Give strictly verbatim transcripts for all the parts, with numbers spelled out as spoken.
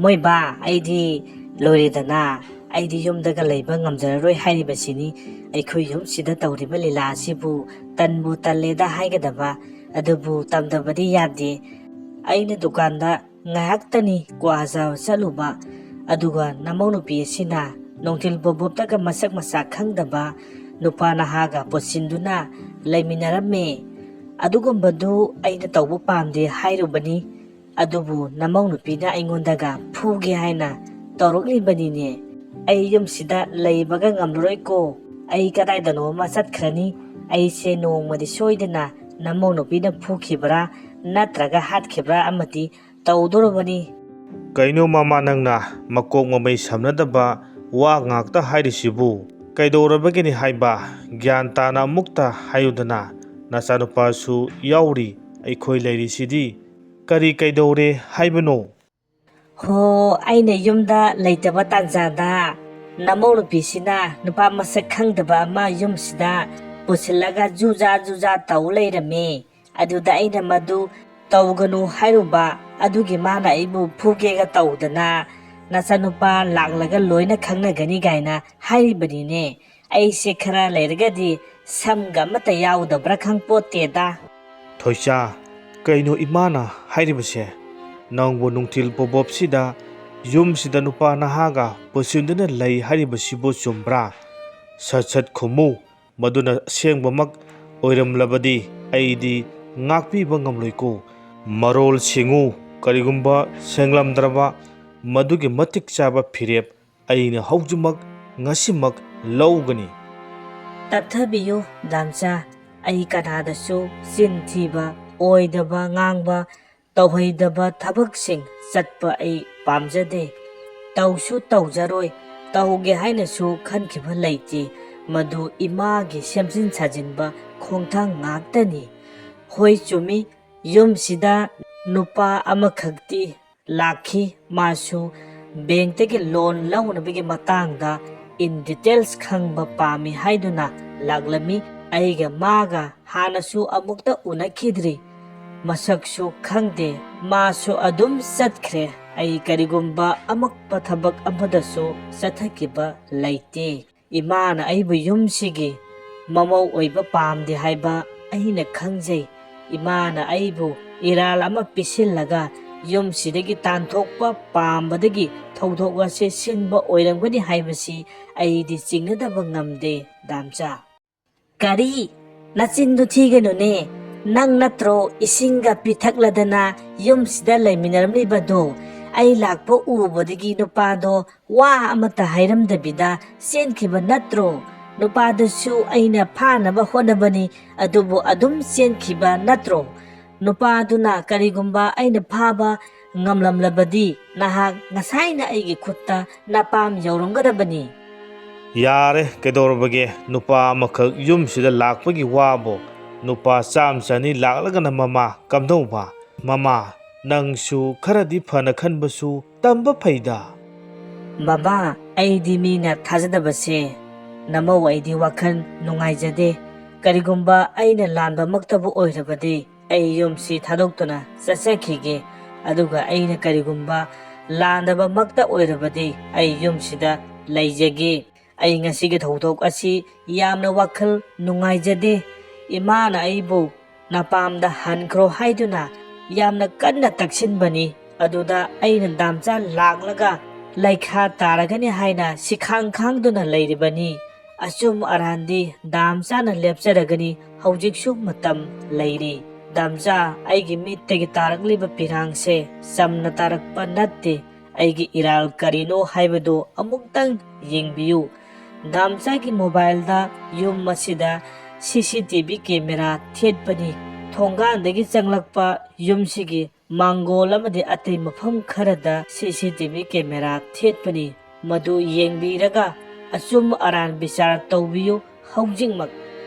"ꯃꯣꯏꯕꯥ, ꯑꯩꯗꯤ ꯂꯣꯏꯔꯦꯗꯅ, ꯑꯩꯗꯤ ꯌꯨꯝꯗꯒ ꯂꯩꯕ ꯉꯝꯖꯔꯔꯣꯏ" ꯍꯥꯏꯔꯤꯕꯁꯤꯅꯤ꯫ ꯑꯩꯈꯣꯏ ꯌꯨꯝꯁꯤꯗ ꯇꯧꯔꯤꯕ ꯂꯤꯂꯥ ꯑꯁꯤꯕꯨ ꯇꯟꯕꯨ ꯇꯜꯂꯦꯗ ꯍꯥꯏꯒꯗꯕ, ꯑꯗꯨꯕꯨ ꯇꯝꯗꯕꯗꯤ ꯌꯥꯗꯦ꯫ ꯑꯩꯅ ꯗꯨꯀꯥꯟꯗ ꯉꯥꯏꯍꯥꯛꯇꯅꯤ ꯀ꯭ꯋꯥ ꯆꯥꯕ ꯆꯠꯂꯨꯕ, ꯑꯗꯨꯒ ꯅꯃꯧ ꯅꯨꯄꯤ ꯑꯁꯤꯅ ꯅꯨꯡꯊꯤꯜ ꯕꯣꯕꯣꯞꯇꯒ ꯃꯁꯛ ꯃꯁꯥ ꯈꯪꯗꯕ ꯅꯨꯄꯥ ꯅꯍꯥꯒ ꯄꯨꯟꯁꯤꯟꯗꯨꯅ ꯂꯩꯃꯤꯟꯅꯔꯝꯃꯦ꯫ ꯑꯗꯨꯒꯨꯝꯕꯗꯨ ꯑꯩꯅ ꯇꯧꯕ ꯄꯥꯝꯗꯦ ꯍꯥꯏꯔꯨꯕꯅꯤ꯫ ꯑꯗꯨꯕꯨ ꯅꯃꯧ ꯅꯨꯄꯤꯅ ꯑꯩꯉꯣꯟꯗꯒ ꯐꯨꯒꯦ ꯍꯥꯏꯅ ꯇꯧꯔꯛꯂꯤꯕꯅꯤꯅꯦ꯫ ꯑꯩ ꯌꯨꯝꯁꯤꯗ ꯂꯩꯕꯒ ꯉꯝꯂꯔꯣꯏꯀꯣ꯫ ꯑꯩ ꯀꯗꯥꯏꯗꯅꯣ ꯑꯃ ꯆꯠꯈ꯭ꯔꯅꯤ꯫ ꯑꯩꯁꯦ ꯅꯣꯡꯃꯗꯤ ꯁꯣꯏꯗꯅ ꯅꯃꯧ ꯅꯨꯄꯤꯅ ꯐꯨꯈꯤꯕ꯭ꯔꯥ ꯅꯠꯇ꯭ꯔꯒ ꯍꯥꯠꯈꯤꯕ꯭ꯔꯥ ꯑꯃꯗꯤ ꯇꯧꯗꯣꯔꯕꯅꯤ꯫ "ꯀꯩꯅꯣ ꯃꯃꯥ, ꯅꯪꯅ ꯃꯀꯣꯛ ꯃꯃꯩ ꯁꯝꯅꯗꯕ ꯋꯥ ꯉꯥꯛꯇ ꯍꯥꯏꯔꯤꯁꯤꯕꯨ? ꯀꯩꯗꯧꯔꯕꯒꯤꯅꯤ ꯍꯥꯏꯕ? ꯒ꯭ꯌꯥꯟ ꯇꯥꯅ ꯑꯃꯨꯛꯇ ꯍꯥꯏꯌꯨꯗꯅ꯫ ꯅꯆꯥꯅꯨꯄꯥꯁꯨ ꯌꯥꯎꯔꯤ, ꯑꯩꯈꯣꯏ ꯂꯩꯔꯤꯁꯤꯗꯤ꯫ ꯀꯔꯤ ꯀꯩꯗꯧꯔꯦ ꯍꯥꯏꯕꯅꯣ?" "ꯍꯣ, ꯑꯩꯅ ꯌꯨꯝꯗ ꯂꯩꯇꯕ ꯇꯥꯟꯖꯥꯗ ꯅꯃꯧ ꯅꯨꯄꯤꯁꯤꯅ ꯅꯨꯄꯥ ꯃꯁꯛ ꯈꯪꯗꯕ ꯑꯃ ꯌꯨꯝꯁꯤꯗ ꯄꯨꯁꯤꯜꯂꯒ ꯖꯨꯖꯥ ꯖꯨꯖꯥ ꯇꯧ ꯂꯩꯔꯝꯃꯦ꯫ ꯑꯗꯨꯗ ꯑꯩꯅ ꯃꯗꯨ ꯇꯧꯒꯅꯨ ꯍꯥꯏꯔꯨꯕ, ꯑꯗꯨꯒꯤ ꯃꯥꯅ ꯑꯩꯕꯨ ꯐꯨꯒꯦꯒ ꯇꯧꯗꯅ, ꯅꯆꯥꯅꯨꯄꯥ ꯂꯥꯛꯂꯒ ꯂꯣꯏꯅ ꯈꯪꯅꯒꯅꯤ ꯀꯥꯏꯅ ꯍꯥꯏꯔꯤꯕꯅꯤꯅꯦ꯫ ꯑꯩꯁꯦ ꯈꯔ ꯂꯩꯔꯒꯗꯤ ꯁꯝꯒ ꯑꯃꯠꯇ ꯌꯥꯎꯗꯕ꯭ꯔꯥ ꯈꯪꯄꯣꯠꯇꯦꯗ꯫" "ꯊꯣꯏꯆꯥ, ꯀꯩꯅꯣ ꯏꯃꯥꯅ ꯍꯥꯏꯔꯤꯕꯁꯦ? ꯅꯪꯕꯨ ꯅꯨꯡꯊꯤꯜ ꯄꯣꯕꯣꯞꯁꯤꯗ ꯌꯨꯝꯁꯤꯗ ꯅꯨꯄꯥ ꯅꯍꯥꯒ ꯄꯨꯟꯁꯤꯟꯗꯨꯅ ꯂꯩ ꯍꯥꯏꯔꯤꯕꯁꯤꯕꯨ ꯆꯨꯝꯕ꯭ꯔꯥ? ꯁꯠ ꯁꯠ ꯈꯨꯝꯃꯨ꯫ ꯃꯗꯨꯅ ꯑꯁꯦꯡꯕꯃꯛ ꯑꯣꯏꯔꯝꯂꯕꯗꯤ ꯑꯩꯗꯤ ꯉꯥꯛꯄꯤꯕ ꯉꯝꯂꯣꯏꯀꯣ꯫ ꯃꯔꯣꯜ ꯁꯦꯡꯉꯨ꯫ ꯀꯔꯤꯒꯨꯝꯕ ꯁꯦꯡꯂꯝꯗ꯭ꯔꯕ, ꯃꯗꯨꯒꯤ ꯃꯇꯤꯛ ꯆꯥꯕ ꯐꯤꯔꯦꯞ ꯑꯩꯅ ꯍꯧꯖꯤꯛꯃꯛ, ꯉꯁꯤꯃꯛ ꯂꯧꯒꯅꯤ꯫" "ꯇꯞꯊꯕꯤꯌꯨ ꯗꯥꯝꯆꯥ, ꯑꯩ ꯀꯅꯥꯗꯁꯨ ꯆꯤꯟ ꯊꯤꯕ, ꯑꯣꯏꯗꯕ ꯉꯥꯡꯕ, ꯇꯧꯍꯩꯗꯕ ꯊꯕꯛꯁꯤꯡ ꯆꯠꯄ ꯑꯩ ꯄꯥꯝꯖꯗꯦ꯫ ꯇꯧꯁꯨ ꯇꯧꯖꯔꯣꯏ, ꯇꯧꯒꯦ ꯍꯥꯏꯅꯁꯨ ꯈꯟꯈꯤꯕ ꯂꯩꯇꯦ꯫ ꯃꯗꯨ ꯏꯃꯥꯒꯤ ꯁꯦꯝꯖꯤꯟ ꯁꯥꯖꯤꯟꯕ ꯈꯣꯡꯊꯥꯡ ꯉꯥꯛꯇꯅꯤ꯫ ꯍꯣꯏ, ꯆꯨꯝꯃꯤ, ꯌꯨꯝꯁꯤꯗ ꯅꯨꯄꯥ ꯑꯃꯈꯛꯇꯤ ꯂꯥꯛꯈꯤ꯫ ꯃꯥꯁꯨ ꯕꯦꯡꯛꯇꯒꯤ ꯂꯣꯟ ꯂꯧꯅꯕꯒꯤ ꯃꯇꯥꯡꯗ in details ꯈꯪꯕ ꯄꯥꯝꯃꯤ ꯍꯥꯏꯗꯨꯅ ꯂꯥꯛꯂꯝꯃꯤ꯫ ꯑꯩꯒ ꯃꯥꯒ ꯍꯥꯟꯅꯁꯨ ꯑꯃꯨꯛꯇ ꯎꯅꯈꯤꯗ꯭ꯔꯤ꯫ ꯃꯁꯛꯁꯨ ꯈꯪꯗꯦ꯫ ꯃꯥꯁꯨ ꯑꯗꯨꯝ ꯆꯠꯈ꯭ꯔꯦ꯫ ꯑꯩ ꯀꯔꯤꯒꯨꯝꯕ ꯑꯃꯛꯄ ꯊꯕꯛ ꯑꯃꯗꯁꯨ ꯆꯠꯊꯈꯤꯕ ꯂꯩꯇꯦ꯫ ꯏꯃꯥꯅ ꯑꯩꯕꯨ ꯌꯨꯝꯁꯤꯒꯤ ꯃꯃꯧ ꯑꯣꯏꯕ ꯄꯥꯝꯗꯦ ꯍꯥꯏꯕ ꯑꯩꯅ ꯈꯪꯖꯩ꯫ ꯏꯃꯥꯅ ꯑꯩꯕꯨ ꯏꯔꯥꯜ ꯑꯃ ꯄꯤꯁꯤꯜꯂꯒ ꯌꯨꯝꯁꯤꯗꯒꯤ ꯇꯥꯟꯊꯣꯛꯄ ꯄꯥꯝꯕꯗꯒꯤ ꯊꯧꯗꯣꯛ ꯑꯁꯤ ꯁꯤꯟꯕ ꯑꯣꯏꯔꯝꯒꯅꯤ ꯍꯥꯏꯕꯁꯤ ꯑꯩꯗꯤ ꯆꯤꯡꯅꯗꯕ ꯉꯝꯗꯦ, ꯗꯥꯝꯆꯥ꯫ ꯀꯔꯤ? ꯅꯆꯤꯟꯗꯨ ꯊꯤꯒꯅꯨꯅꯦ꯫ ꯅꯪ ꯅꯠꯇ꯭ꯔꯣ ꯏꯁꯤꯡꯒ ꯄꯤꯊꯛꯂꯗꯅ ꯌꯨꯝꯁꯤꯗ ꯂꯩꯃꯤꯟꯅꯔꯝꯂꯤꯕꯗꯣ? ꯑꯩ ꯂꯥꯛꯄ ꯎꯕꯗꯒꯤ ꯅꯨꯄꯥꯗꯣ ꯋꯥ ꯑꯃꯠꯇ ꯍꯥꯏꯔꯝꯗꯕꯤꯗ ꯆꯦꯟꯈꯤꯕ ꯅꯠꯇ꯭ꯔꯣ? ꯅꯨꯄꯥꯗꯨꯁꯨ ꯑꯩꯅ ꯐꯥꯅꯕ ꯍꯣꯠꯅꯕꯅꯤ, ꯑꯗꯨꯕꯨ ꯑꯗꯨꯝ ꯆꯦꯟꯈꯤꯕ ꯅꯠꯇ꯭ꯔꯣ? ꯅꯨꯄꯥꯗꯨꯅ ꯀꯔꯤꯒꯨꯝꯕ ꯑꯩꯅ ꯐꯥꯕ ꯉꯝꯂꯝꯂꯕꯗꯤ ꯅꯍꯥꯛ ꯉꯁꯥꯏꯅ ꯑꯩꯒꯤ ꯈꯨꯠꯇ ꯅꯄꯥꯝ ꯌꯧꯔꯝꯒꯗꯕꯅꯤ꯫ ꯌꯥꯔꯦ, ꯀꯩꯗꯧꯔꯕꯒꯦ? ꯅꯨꯄꯥ ꯑꯃꯈꯛ ꯌꯨꯝꯁꯤꯗ ꯂꯥꯛꯄꯒꯤ ꯋꯥꯕꯨ ꯅꯨꯄꯥ ꯆꯥꯝ ꯆꯅꯤ ꯂꯥꯛꯂꯒꯅ ꯃꯃꯥ ꯀꯝꯗꯧꯕ? ꯃꯃꯥ, ꯅꯪꯁꯨ ꯈꯔꯗꯤ ꯐꯅ ꯈꯟꯕꯁꯨ ꯇꯝꯕ ꯐꯩꯗ꯫ ꯕꯕꯥ, ꯑꯩꯗꯤ ꯃꯤꯅ ꯊꯥꯖꯗꯕꯁꯦ ꯅꯃꯧ ꯑꯩꯗꯤ ꯋꯥꯈꯜ ꯅꯨꯡꯉꯥꯏꯖꯗꯦ꯫ ꯀꯔꯤꯒꯨꯝꯕ ꯑꯩꯅ ꯂꯥꯟꯕꯃꯛꯇꯕꯨ ꯑꯣꯏꯔꯕꯗꯤ ꯑꯩ ꯌꯨꯝꯁꯤ ꯊꯥꯗꯣꯛꯇꯨꯅ ꯆꯠꯆꯈꯤꯒꯦ꯫ ꯑꯗꯨꯒ ꯑꯩꯅ ꯀꯔꯤꯒꯨꯝꯕ ꯂꯥꯟꯗꯕꯃꯛꯇ ꯑꯣꯏꯔꯕꯗꯤ ꯑꯩ ꯌꯨꯝꯁꯤꯗ ꯂꯩꯖꯒꯦ꯫ ꯑꯩ ꯉꯁꯤꯒꯤ ꯊꯧꯗꯣꯛ ꯑꯁꯤ ꯌꯥꯝꯅ ꯋꯥꯈꯜ ꯅꯨꯡꯉꯥꯏꯖꯗꯦ꯫ ꯏꯃꯥꯅ ꯑꯩꯕꯨ ꯅꯄꯥꯝꯗ ꯍꯟꯈ꯭ꯔꯣ ꯍꯥꯏꯗꯨꯅ ꯌꯥꯝꯅ ꯀꯟꯅ ꯇꯛꯁꯤꯟꯕꯅꯤ꯫ ꯑꯗꯨꯗ ꯑꯩꯅ ꯗꯥꯝꯆꯥ ꯂꯥꯛꯂꯒ ꯂꯩꯈꯥ ꯇꯥꯔꯒꯅꯤ ꯍꯥꯏꯅ ꯁꯤꯈꯥꯡ ꯈꯥꯡꯗꯨꯅ ꯂꯩꯔꯤꯕꯅꯤ꯫ ꯑꯆꯨꯝ ꯑꯔꯥꯟꯗꯤ ꯗꯥꯝꯆꯥꯅ ꯂꯦꯞꯆꯔꯒꯅꯤ꯫ ꯍꯧꯖꯤꯛꯁꯨ ꯃꯇꯝ ꯂꯩꯔꯤ꯫ ꯗꯥꯝꯆꯥ, ꯑꯩꯒꯤ ꯃꯤꯠꯇꯒꯤ ꯇꯥꯔꯛꯂꯤꯕ ꯄꯤꯔꯥꯡꯁꯦ ꯆꯝꯅ ꯇꯥꯔꯛꯄ ꯅꯠꯇꯦ꯫ ꯑꯩꯒꯤ ꯏꯔꯥꯜ ꯀꯔꯤꯅꯣ ꯍꯥꯏꯕꯗꯨ ꯑꯃꯨꯛꯇꯪ ꯌꯦꯡꯕꯤꯌꯨ꯫ ꯗꯥꯝꯆꯥꯒꯤ ꯃꯣꯕꯥꯏꯜꯗ ꯌꯨꯝ ꯑꯁꯤꯗ ꯁꯤ ꯁꯤ ꯇꯤ ꯚꯤ ꯀꯦꯃꯦꯔꯥ ꯊꯦꯠꯄꯅꯤ꯫ ꯊꯣꯡꯒꯥꯟꯗꯒꯤ ꯆꯪꯂꯛꯄ ꯌꯨꯝꯁꯤꯒꯤ ꯃꯥꯡꯒꯣꯜ ꯑꯃꯗꯤ ꯑꯇꯩ ꯃꯐꯝ ꯈꯔꯗ ꯁꯤ ꯁꯤ ꯇꯤ ꯚꯤ ꯀꯦꯃꯦꯔꯥ ꯊꯦꯠꯄꯅꯤ꯫ ꯃꯗꯨ ꯌꯦꯡꯕꯤꯔꯒ ꯑꯆꯨꯝ ꯑꯔꯥꯟ ꯕꯤꯆꯥꯔ ꯇꯧꯕꯤꯌꯨ ꯍꯧꯖꯤꯛꯃꯛ꯫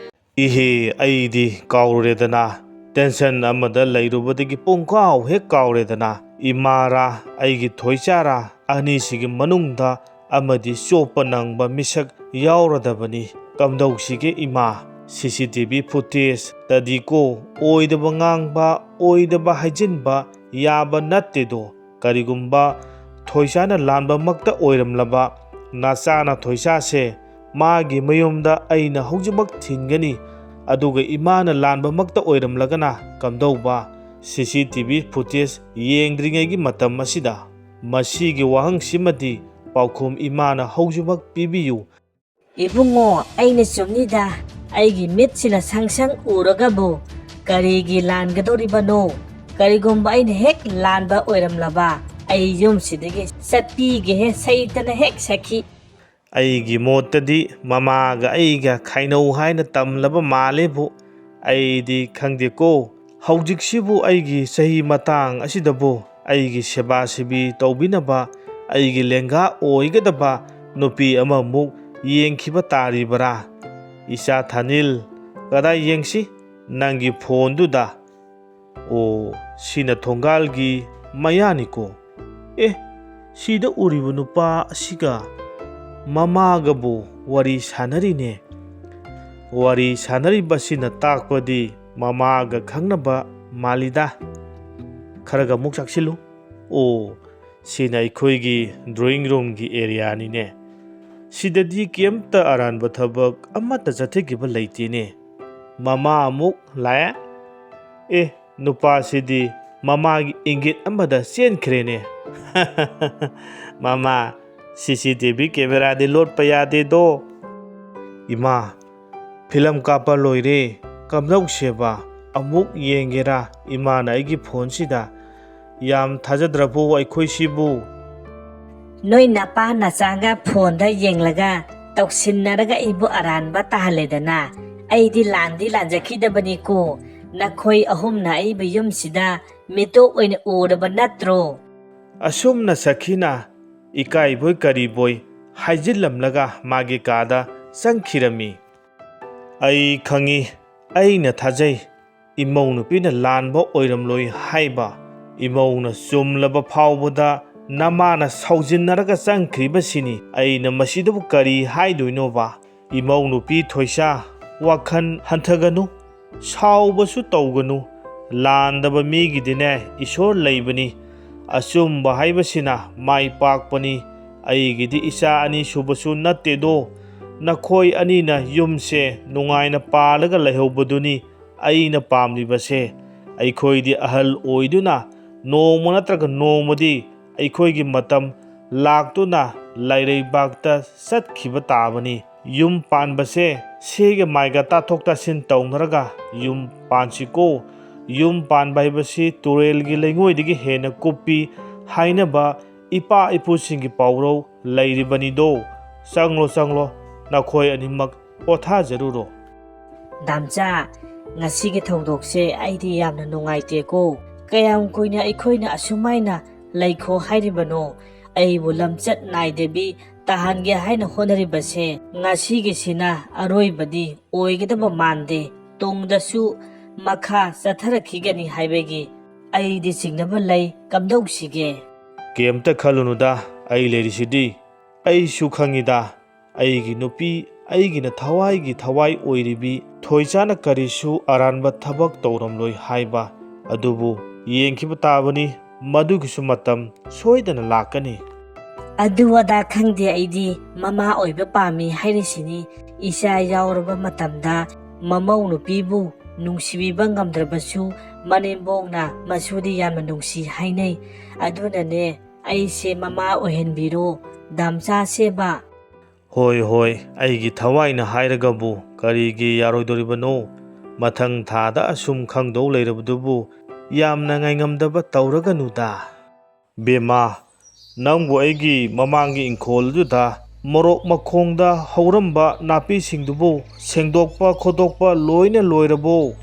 ꯏꯍꯦ, ꯑꯩꯗꯤ ꯀꯥꯎꯔꯨꯔꯦꯗꯅ꯫ ꯇꯦꯟꯁꯟ ꯑꯃꯗ ꯂꯩꯔꯨꯕꯗꯒꯤ ꯄꯨꯡꯀꯥꯎ ꯍꯦꯛ ꯀꯥꯎꯔꯦꯗꯅ꯫ ꯏꯃꯥꯔꯥ, ꯑꯩꯒꯤ ꯊꯣꯏꯆꯥꯔꯥ, ꯑꯅꯤꯁꯤꯒꯤ ꯃꯅꯨꯡꯗ ꯑꯃꯗꯤ ꯆꯣꯞꯄ ꯅꯪꯕ ꯃꯤꯁꯛ ꯌꯥꯎꯔꯗꯕꯅꯤ꯫ ꯀꯝꯗꯧꯁꯤꯒꯦ ꯏꯃꯥ? ꯁꯤ ꯁꯤ ꯇꯤ ꯚꯤ ꯐꯨꯇꯦꯖꯇꯗꯤꯀꯣ ꯑꯣꯏꯗꯕ ꯉꯥꯡꯕ, ꯑꯣꯏꯗꯕ ꯍꯥꯏꯖꯤꯟꯕ ꯌꯥꯕ ꯅꯠꯇꯦꯗꯣ꯫ ꯀꯔꯤꯒꯨꯝꯕ ꯊꯣꯏꯁꯥꯅ ꯂꯥꯟꯕꯃꯛꯇ ꯑꯣꯏꯔꯝꯂꯕ, ꯅꯆꯥꯅ ꯊꯣꯏꯁꯥꯁꯦ ꯃꯥꯒꯤ ꯃꯌꯨꯝꯗ ꯑꯩꯅ ꯍꯧꯖꯤꯛꯃꯛ ꯊꯤꯟꯒꯅꯤ, ꯑꯗꯨꯒ ꯏꯃꯥꯅ ꯂꯥꯟꯕꯃꯛꯇ ꯑꯣꯏꯔꯝꯂꯒꯅ ꯀꯝꯗꯧꯕ? ꯁꯤ ꯁꯤ ꯇꯤ ꯚꯤ footage ꯌꯦꯡꯗ꯭ꯔꯤꯉꯩꯒꯤ ꯃꯇꯝ ꯑꯁꯤꯗ ꯃꯁꯤꯒꯤ ꯋꯥꯍꯪꯁꯤꯃꯗꯤ ꯄꯥꯎꯈꯨꯝ ꯏꯃꯥꯅ ꯍꯧꯖꯤꯛꯃꯛ ꯄꯤꯕꯤꯌꯨ꯫ ꯏꯕꯨꯡꯉꯣ, ꯑꯩꯅ ꯆꯨꯝꯃꯤꯗ꯫ ꯑꯩꯒꯤ ꯃꯤꯠꯁꯤꯅ ꯁꯪ ꯁꯪ ꯎꯔꯒꯕꯨ ꯀꯔꯤꯒꯤ ꯂꯥꯟꯒꯗꯧꯔꯤꯕꯅꯣ? ꯀꯔꯤꯒꯨꯝꯕ ꯑꯩꯅ ꯍꯦꯛ ꯂꯥꯟꯕ ꯑꯣꯏꯔꯝꯂꯕ, ꯑꯩ ꯌꯨꯝꯁꯤꯗꯒꯤ ꯆꯠꯄꯤꯒꯦꯍꯦ, ꯁꯩꯇꯅ ꯍꯦꯛ ꯁꯛꯈꯤ꯫ ꯑꯩꯒꯤ ꯃꯣꯠꯇꯗꯤ ꯃꯃꯥꯒ ꯑꯩꯒ ꯈꯥꯏꯅꯧ ꯍꯥꯏꯅ ꯇꯝꯂꯕ ꯃꯥꯜꯂꯦꯕꯨ꯫ ꯑꯩꯗꯤ ꯈꯪꯗꯦꯀꯣ꯫ ꯍꯧꯖꯤꯛꯁꯤꯕꯨ ꯑꯩꯒꯤ ꯆꯍꯤ ꯃꯇꯥꯡ ꯑꯁꯤꯗꯕꯨ ꯑꯩꯒꯤ ꯁꯦꯕꯥ ꯁꯦꯕꯤ ꯇꯧꯕꯤꯅꯕ ꯑꯩꯒꯤ ꯂꯦꯡꯒꯥ ꯑꯣꯏꯒꯗꯕ ꯅꯨꯄꯤ ꯑꯃꯃꯨꯛ ꯌꯦꯡꯈꯤꯕ ꯇꯥꯔꯤꯕꯔꯥ? ꯏꯆꯥ ꯊꯥꯅꯤꯜ, ꯀꯗꯥꯏ ꯌꯦꯡꯁꯤ? ꯅꯪꯒꯤ ꯐꯣꯟꯗꯨꯗ꯫ ꯑꯣ, ꯁꯤꯅ ꯊꯣꯡꯒꯥꯜꯒꯤ ꯃꯌꯥꯅꯤꯀꯣ꯫ ꯑꯦ, ꯁꯤꯗ ꯎꯔꯤꯕ ꯅꯨꯄꯥ ꯑꯁꯤꯒ ꯃꯃꯥꯒꯕꯨ ꯋꯥꯔꯤ ꯁꯥꯟꯅꯔꯤꯅꯦ꯫ ꯋꯥꯔꯤ ꯁꯥꯟꯅꯔꯤꯕꯁꯤꯅ ꯇꯥꯛꯄꯗꯤ ꯃꯃꯥꯒ ꯈꯪꯅꯕ ꯃꯥꯜꯂꯤꯗ꯫ ꯈꯔꯒ ꯑꯃꯨꯛ ꯆꯪꯁꯤꯜꯂꯨ꯫ ꯑꯣ, ꯁꯤꯅ ꯑꯩꯈꯣꯏꯒꯤ drawing roomꯒꯤ areaꯅꯤꯅꯦ꯫ ꯁꯤꯗꯗꯤ ꯀꯩꯝꯇ ꯑꯔꯥꯟꯕ ꯊꯕꯛ ꯑꯃꯠꯇ ꯆꯠꯊꯈꯤꯕ ꯂꯩꯇꯦꯅꯦ꯫ ꯃꯃꯥ ꯑꯃꯨꯛ ꯂꯥꯛꯑꯦ꯫ ꯑꯦ, ꯅꯨꯄꯥꯁꯤꯗꯤ ꯃꯃꯥꯒꯤ ꯏꯪꯒꯤꯠ ꯑꯃꯗ ꯆꯦꯟꯈ꯭ꯔꯦꯅꯦ꯫ ꯃꯃꯥ, ꯁꯤ ꯁꯤ ꯇꯤ ꯚꯤ cameraꯗꯤ ꯂꯣꯠꯄ ꯌꯥꯗꯦꯗꯣ꯫ ꯏꯃꯥ, ꯐꯤꯂꯝ ꯀꯥꯞꯄ ꯂꯣꯏꯔꯦ, ꯀꯝꯗꯧꯁꯦꯕ? ꯑꯃꯨꯛ ꯌꯦꯡꯒꯦꯔꯥ ꯏꯃꯥꯅ ꯑꯩꯒꯤ ꯐꯣꯟꯁꯤꯗ? ꯌꯥꯝ ꯊꯥꯖꯗ꯭ꯔꯕꯣ ꯑꯩꯈꯣꯏꯁꯤꯕꯨ? ꯅꯣꯏ ꯅꯄꯥ ꯅꯆꯥꯒ ꯐꯣꯟꯗ ꯌꯦꯡꯂꯒ ꯇꯧꯁꯤꯟꯅꯔꯒ ꯑꯩꯕꯨ ꯑꯔꯥꯟꯕ ꯇꯥꯍꯜꯂꯦꯗꯅ꯫ ꯑꯩꯗꯤ ꯂꯥꯟꯗꯤ ꯂꯥꯟꯖꯈꯤꯗꯕꯅꯤꯀꯣ꯫ ꯅꯈꯣꯏ ꯑꯍꯨꯝꯅ ꯑꯩꯕꯨ ꯌꯨꯝꯁꯤꯗ ꯃꯤꯇꯣꯞ ꯑꯣꯏꯅ ꯎꯔꯕ ꯅꯠꯇ꯭ꯔꯣ? ꯑꯁꯨꯝꯅ ꯁꯈꯤꯅ ꯏꯀꯥꯏꯕꯣꯏ ꯀꯔꯤꯕꯣꯏ ꯍꯥꯏꯖꯤꯜꯂꯝꯂꯒ ꯃꯥꯒꯤ ꯀꯥꯗ ꯆꯪꯈꯤꯔꯝꯃꯤ꯫ ꯑꯩ ꯈꯪꯏ, ꯑꯩꯅ ꯊꯥꯖꯩ, ꯏꯃꯧ ꯅꯨꯄꯤꯅ ꯂꯥꯟꯕ ꯑꯣꯏꯔꯝꯂꯣꯏ ꯍꯥꯏꯕ꯫ ꯏꯃꯧꯅ ꯆꯨꯝꯂꯕ ꯐꯥꯎꯕꯗ ꯅꯃꯥꯅ ꯁꯥꯎꯖꯤꯟꯅꯔꯒ ꯆꯪꯈ꯭ꯔꯤꯕꯁꯤꯅꯤ꯫ ꯑꯩꯅ ꯃꯁꯤꯗꯕꯨ ꯀꯔꯤ ꯍꯥꯏꯗꯣꯏꯅꯣꯕ? ꯏꯃꯧ ꯅꯨꯄꯤ ꯊꯣꯏꯁꯥ, ꯋꯥꯈꯜ ꯍꯟꯊꯒꯅꯨ, ꯁꯥꯎꯕꯁꯨ ꯇꯧꯒꯅꯨ꯫ ꯂꯥꯟꯗꯕ ꯃꯤꯒꯤꯗꯤꯅꯦ ꯏꯁꯣꯔ ꯂꯩꯕꯅꯤ꯫ ꯑꯆꯨꯝꯕ ꯍꯥꯏꯕꯁꯤꯅ ꯃꯥꯏ ꯄꯥꯛꯄꯅꯤ꯫ ꯑꯩꯒꯤꯗꯤ ꯏꯆꯥ ꯑꯅꯤ ꯁꯨꯕꯁꯨ ꯅꯠꯇꯦꯗꯣ꯫ ꯅꯈꯣꯏ ꯑꯅꯤꯅ ꯌꯨꯝꯁꯦ ꯅꯨꯡꯉꯥꯏꯅ ꯄꯥꯜꯂꯒ ꯂꯩꯍꯧꯕꯗꯨꯅꯤ ꯑꯩꯅ ꯄꯥꯝꯂꯤꯕꯁꯦ꯫ ꯑꯩꯈꯣꯏꯗꯤ ꯑꯍꯜ ꯑꯣꯏꯗꯨꯅ ꯅꯣꯡꯃ ꯅꯠꯇ꯭ꯔꯒ ꯅꯣꯡꯃꯗꯤ ꯑꯩꯈꯣꯏꯒꯤ ꯃꯇꯝ ꯂꯥꯛꯇꯨꯅ ꯂꯥꯏꯔꯩꯕꯥꯛꯇ ꯆꯠꯈꯤꯕ ꯇꯥꯕꯅꯤ꯫ ꯌꯨꯝ ꯄꯥꯟꯕꯁꯦ ꯁꯦꯒ ꯃꯥꯏꯒ ꯇꯥꯊꯣꯛ ꯇꯥꯁꯤꯟ ꯇꯧꯅꯔꯒ ꯌꯨꯝ ꯄꯥꯟꯁꯤꯀꯣ꯫ ꯌꯨꯝ ꯄꯥꯟꯕ ꯍꯥꯏꯕꯁꯤ ꯇꯨꯔꯦꯜꯒꯤ ꯂꯩꯉꯣꯏꯗꯒꯤ ꯍꯦꯟꯅ ꯀꯨꯞꯄꯤ ꯍꯥꯏꯅꯕ ꯏꯄꯥ ꯏꯄꯨꯁꯤꯡꯒꯤ ꯄꯥꯎꯔꯧ ꯂꯩꯔꯤꯕꯅꯤꯗꯣ꯫ ꯆꯪꯂꯣ, ꯆꯪꯂꯣ, ꯅꯈꯣꯏ ꯑꯅꯤꯃꯛ ꯄꯣꯊꯥꯖꯔꯨꯔꯣ꯫ ꯗꯥꯝꯆꯥ, ꯉꯁꯤꯒꯤ ꯊꯧꯗꯣꯛꯁꯦ ꯑꯩꯗꯤ ꯌꯥꯝꯅ ꯅꯨꯡꯉꯥꯏꯇꯦꯀꯣ꯫ ꯀꯌꯥꯝ ꯀꯨꯏꯅ ꯑꯩꯈꯣꯏꯅ ꯑꯁꯨꯃꯥꯏꯅ ꯂꯩꯈꯣ ꯍꯥꯏꯔꯤꯕꯅꯣ? ꯑꯩꯕꯨ ꯂꯝꯆꯠ ꯅꯥꯏꯗꯕꯤ ꯇꯥꯍꯟꯒꯦ ꯍꯥꯏꯅ ꯍꯣꯠꯅꯔꯤꯕꯁꯦ ꯉꯁꯤꯒꯤꯁꯤꯅ ꯑꯔꯣꯏꯕꯗꯤ ꯑꯣꯏꯒꯗꯕ ꯃꯥꯟꯗꯦ꯫ ꯇꯨꯡꯗꯁꯨ ꯃꯈꯥ ꯆꯠꯊꯔꯛꯈꯤꯒꯅꯤ ꯍꯥꯏꯕꯒꯤ ꯑꯩꯗꯤ ꯆꯤꯡꯅꯕ ꯂꯩ꯫ ꯀꯝꯗꯧꯁꯤꯒꯦ? ꯀꯩꯝꯇ ꯈꯜꯂꯨꯅꯨꯗ, ꯑꯩ ꯂꯩꯔꯤꯁꯤꯗꯤ꯫ ꯑꯩꯁꯨ ꯈꯪꯉꯤꯗ, ꯑꯩꯒꯤ ꯅꯨꯄꯤ, ꯑꯩꯒꯤꯅ ꯊꯋꯥꯏꯒꯤ ꯊꯋꯥꯏ ꯑꯣꯏꯔꯤꯕꯤ ꯊꯣꯏꯆꯥꯅ ꯀꯔꯤꯁꯨ ꯑꯔꯥꯟꯕ ꯊꯕꯛ ꯇꯧꯔꯝꯂꯣꯏ ꯍꯥꯏꯕ꯫ ꯑꯗꯨꯕꯨ ꯌꯦꯡꯈꯤꯕ ꯇꯥꯕꯅꯤ, ꯃꯗꯨꯒꯤꯁꯨ ꯃꯇꯝ ꯁꯣꯏꯗꯅ ꯂꯥꯛꯀꯅꯤ꯫ ꯑꯗꯨ ꯑꯗꯥ ꯈꯪꯗꯦ, ꯑꯩꯗꯤ ꯃꯃꯥ ꯑꯣꯏꯕ ꯄꯥꯝꯃꯤ ꯍꯥꯏꯔꯤꯁꯤꯅꯤ꯫ ꯏꯆꯥ ꯌꯥꯎꯔꯕ ꯃꯇꯝꯗ ꯃꯃꯧ ꯅꯨꯄꯤꯕꯨ ꯅꯨꯡꯁꯤꯕꯤꯕ ꯉꯝꯗ꯭ꯔꯕꯁꯨ ꯃꯅꯦꯝꯕꯣꯛꯅ ꯃꯁꯨꯗꯤ ꯌꯥꯝꯅ ꯅꯨꯡꯁꯤ ꯍꯥꯏꯅꯩ꯫ ꯑꯗꯨꯅꯅꯦ, ꯑꯩꯁꯦ ꯃꯃꯥ ꯑꯣꯏꯍꯟꯕꯤꯔꯣ, ꯗꯥꯝꯆꯥꯁꯦꯕ꯫ ꯍꯣꯏ, ꯍꯣꯏ, ꯑꯩꯒꯤ ꯊꯋꯥꯏꯅ ꯍꯥꯏꯔꯒꯕꯨ ꯀꯔꯤꯒꯤ ꯌꯥꯔꯣꯏꯗꯣꯔꯤꯕꯅꯣ? ꯃꯊꯪ ꯊꯥꯗ ꯑꯁꯨꯝ ꯈꯪꯗꯧ ꯂꯩꯔꯕꯗꯨꯕꯨ ꯌꯥꯝꯅ ꯉꯥꯏꯉꯝꯗꯕ ꯇꯧꯔꯒꯅꯨꯗ꯫ ꯕꯦꯝꯃ, ꯅꯪꯕꯨ ꯑꯩꯒꯤ ꯃꯃꯥꯡꯒꯤ ꯏꯪꯈꯣꯜꯗꯨꯗ ꯃꯣꯔꯣꯛ ꯃꯈꯣꯡꯗ ꯍꯧꯔꯝꯕ ꯅꯥꯄꯤꯁꯤꯡꯗꯨꯕꯨ ꯁꯦꯡꯗꯣꯛꯄ ꯈꯣꯠꯇꯣꯛꯄ ꯂꯣꯏꯅ ꯂꯣꯏꯔꯕꯣ?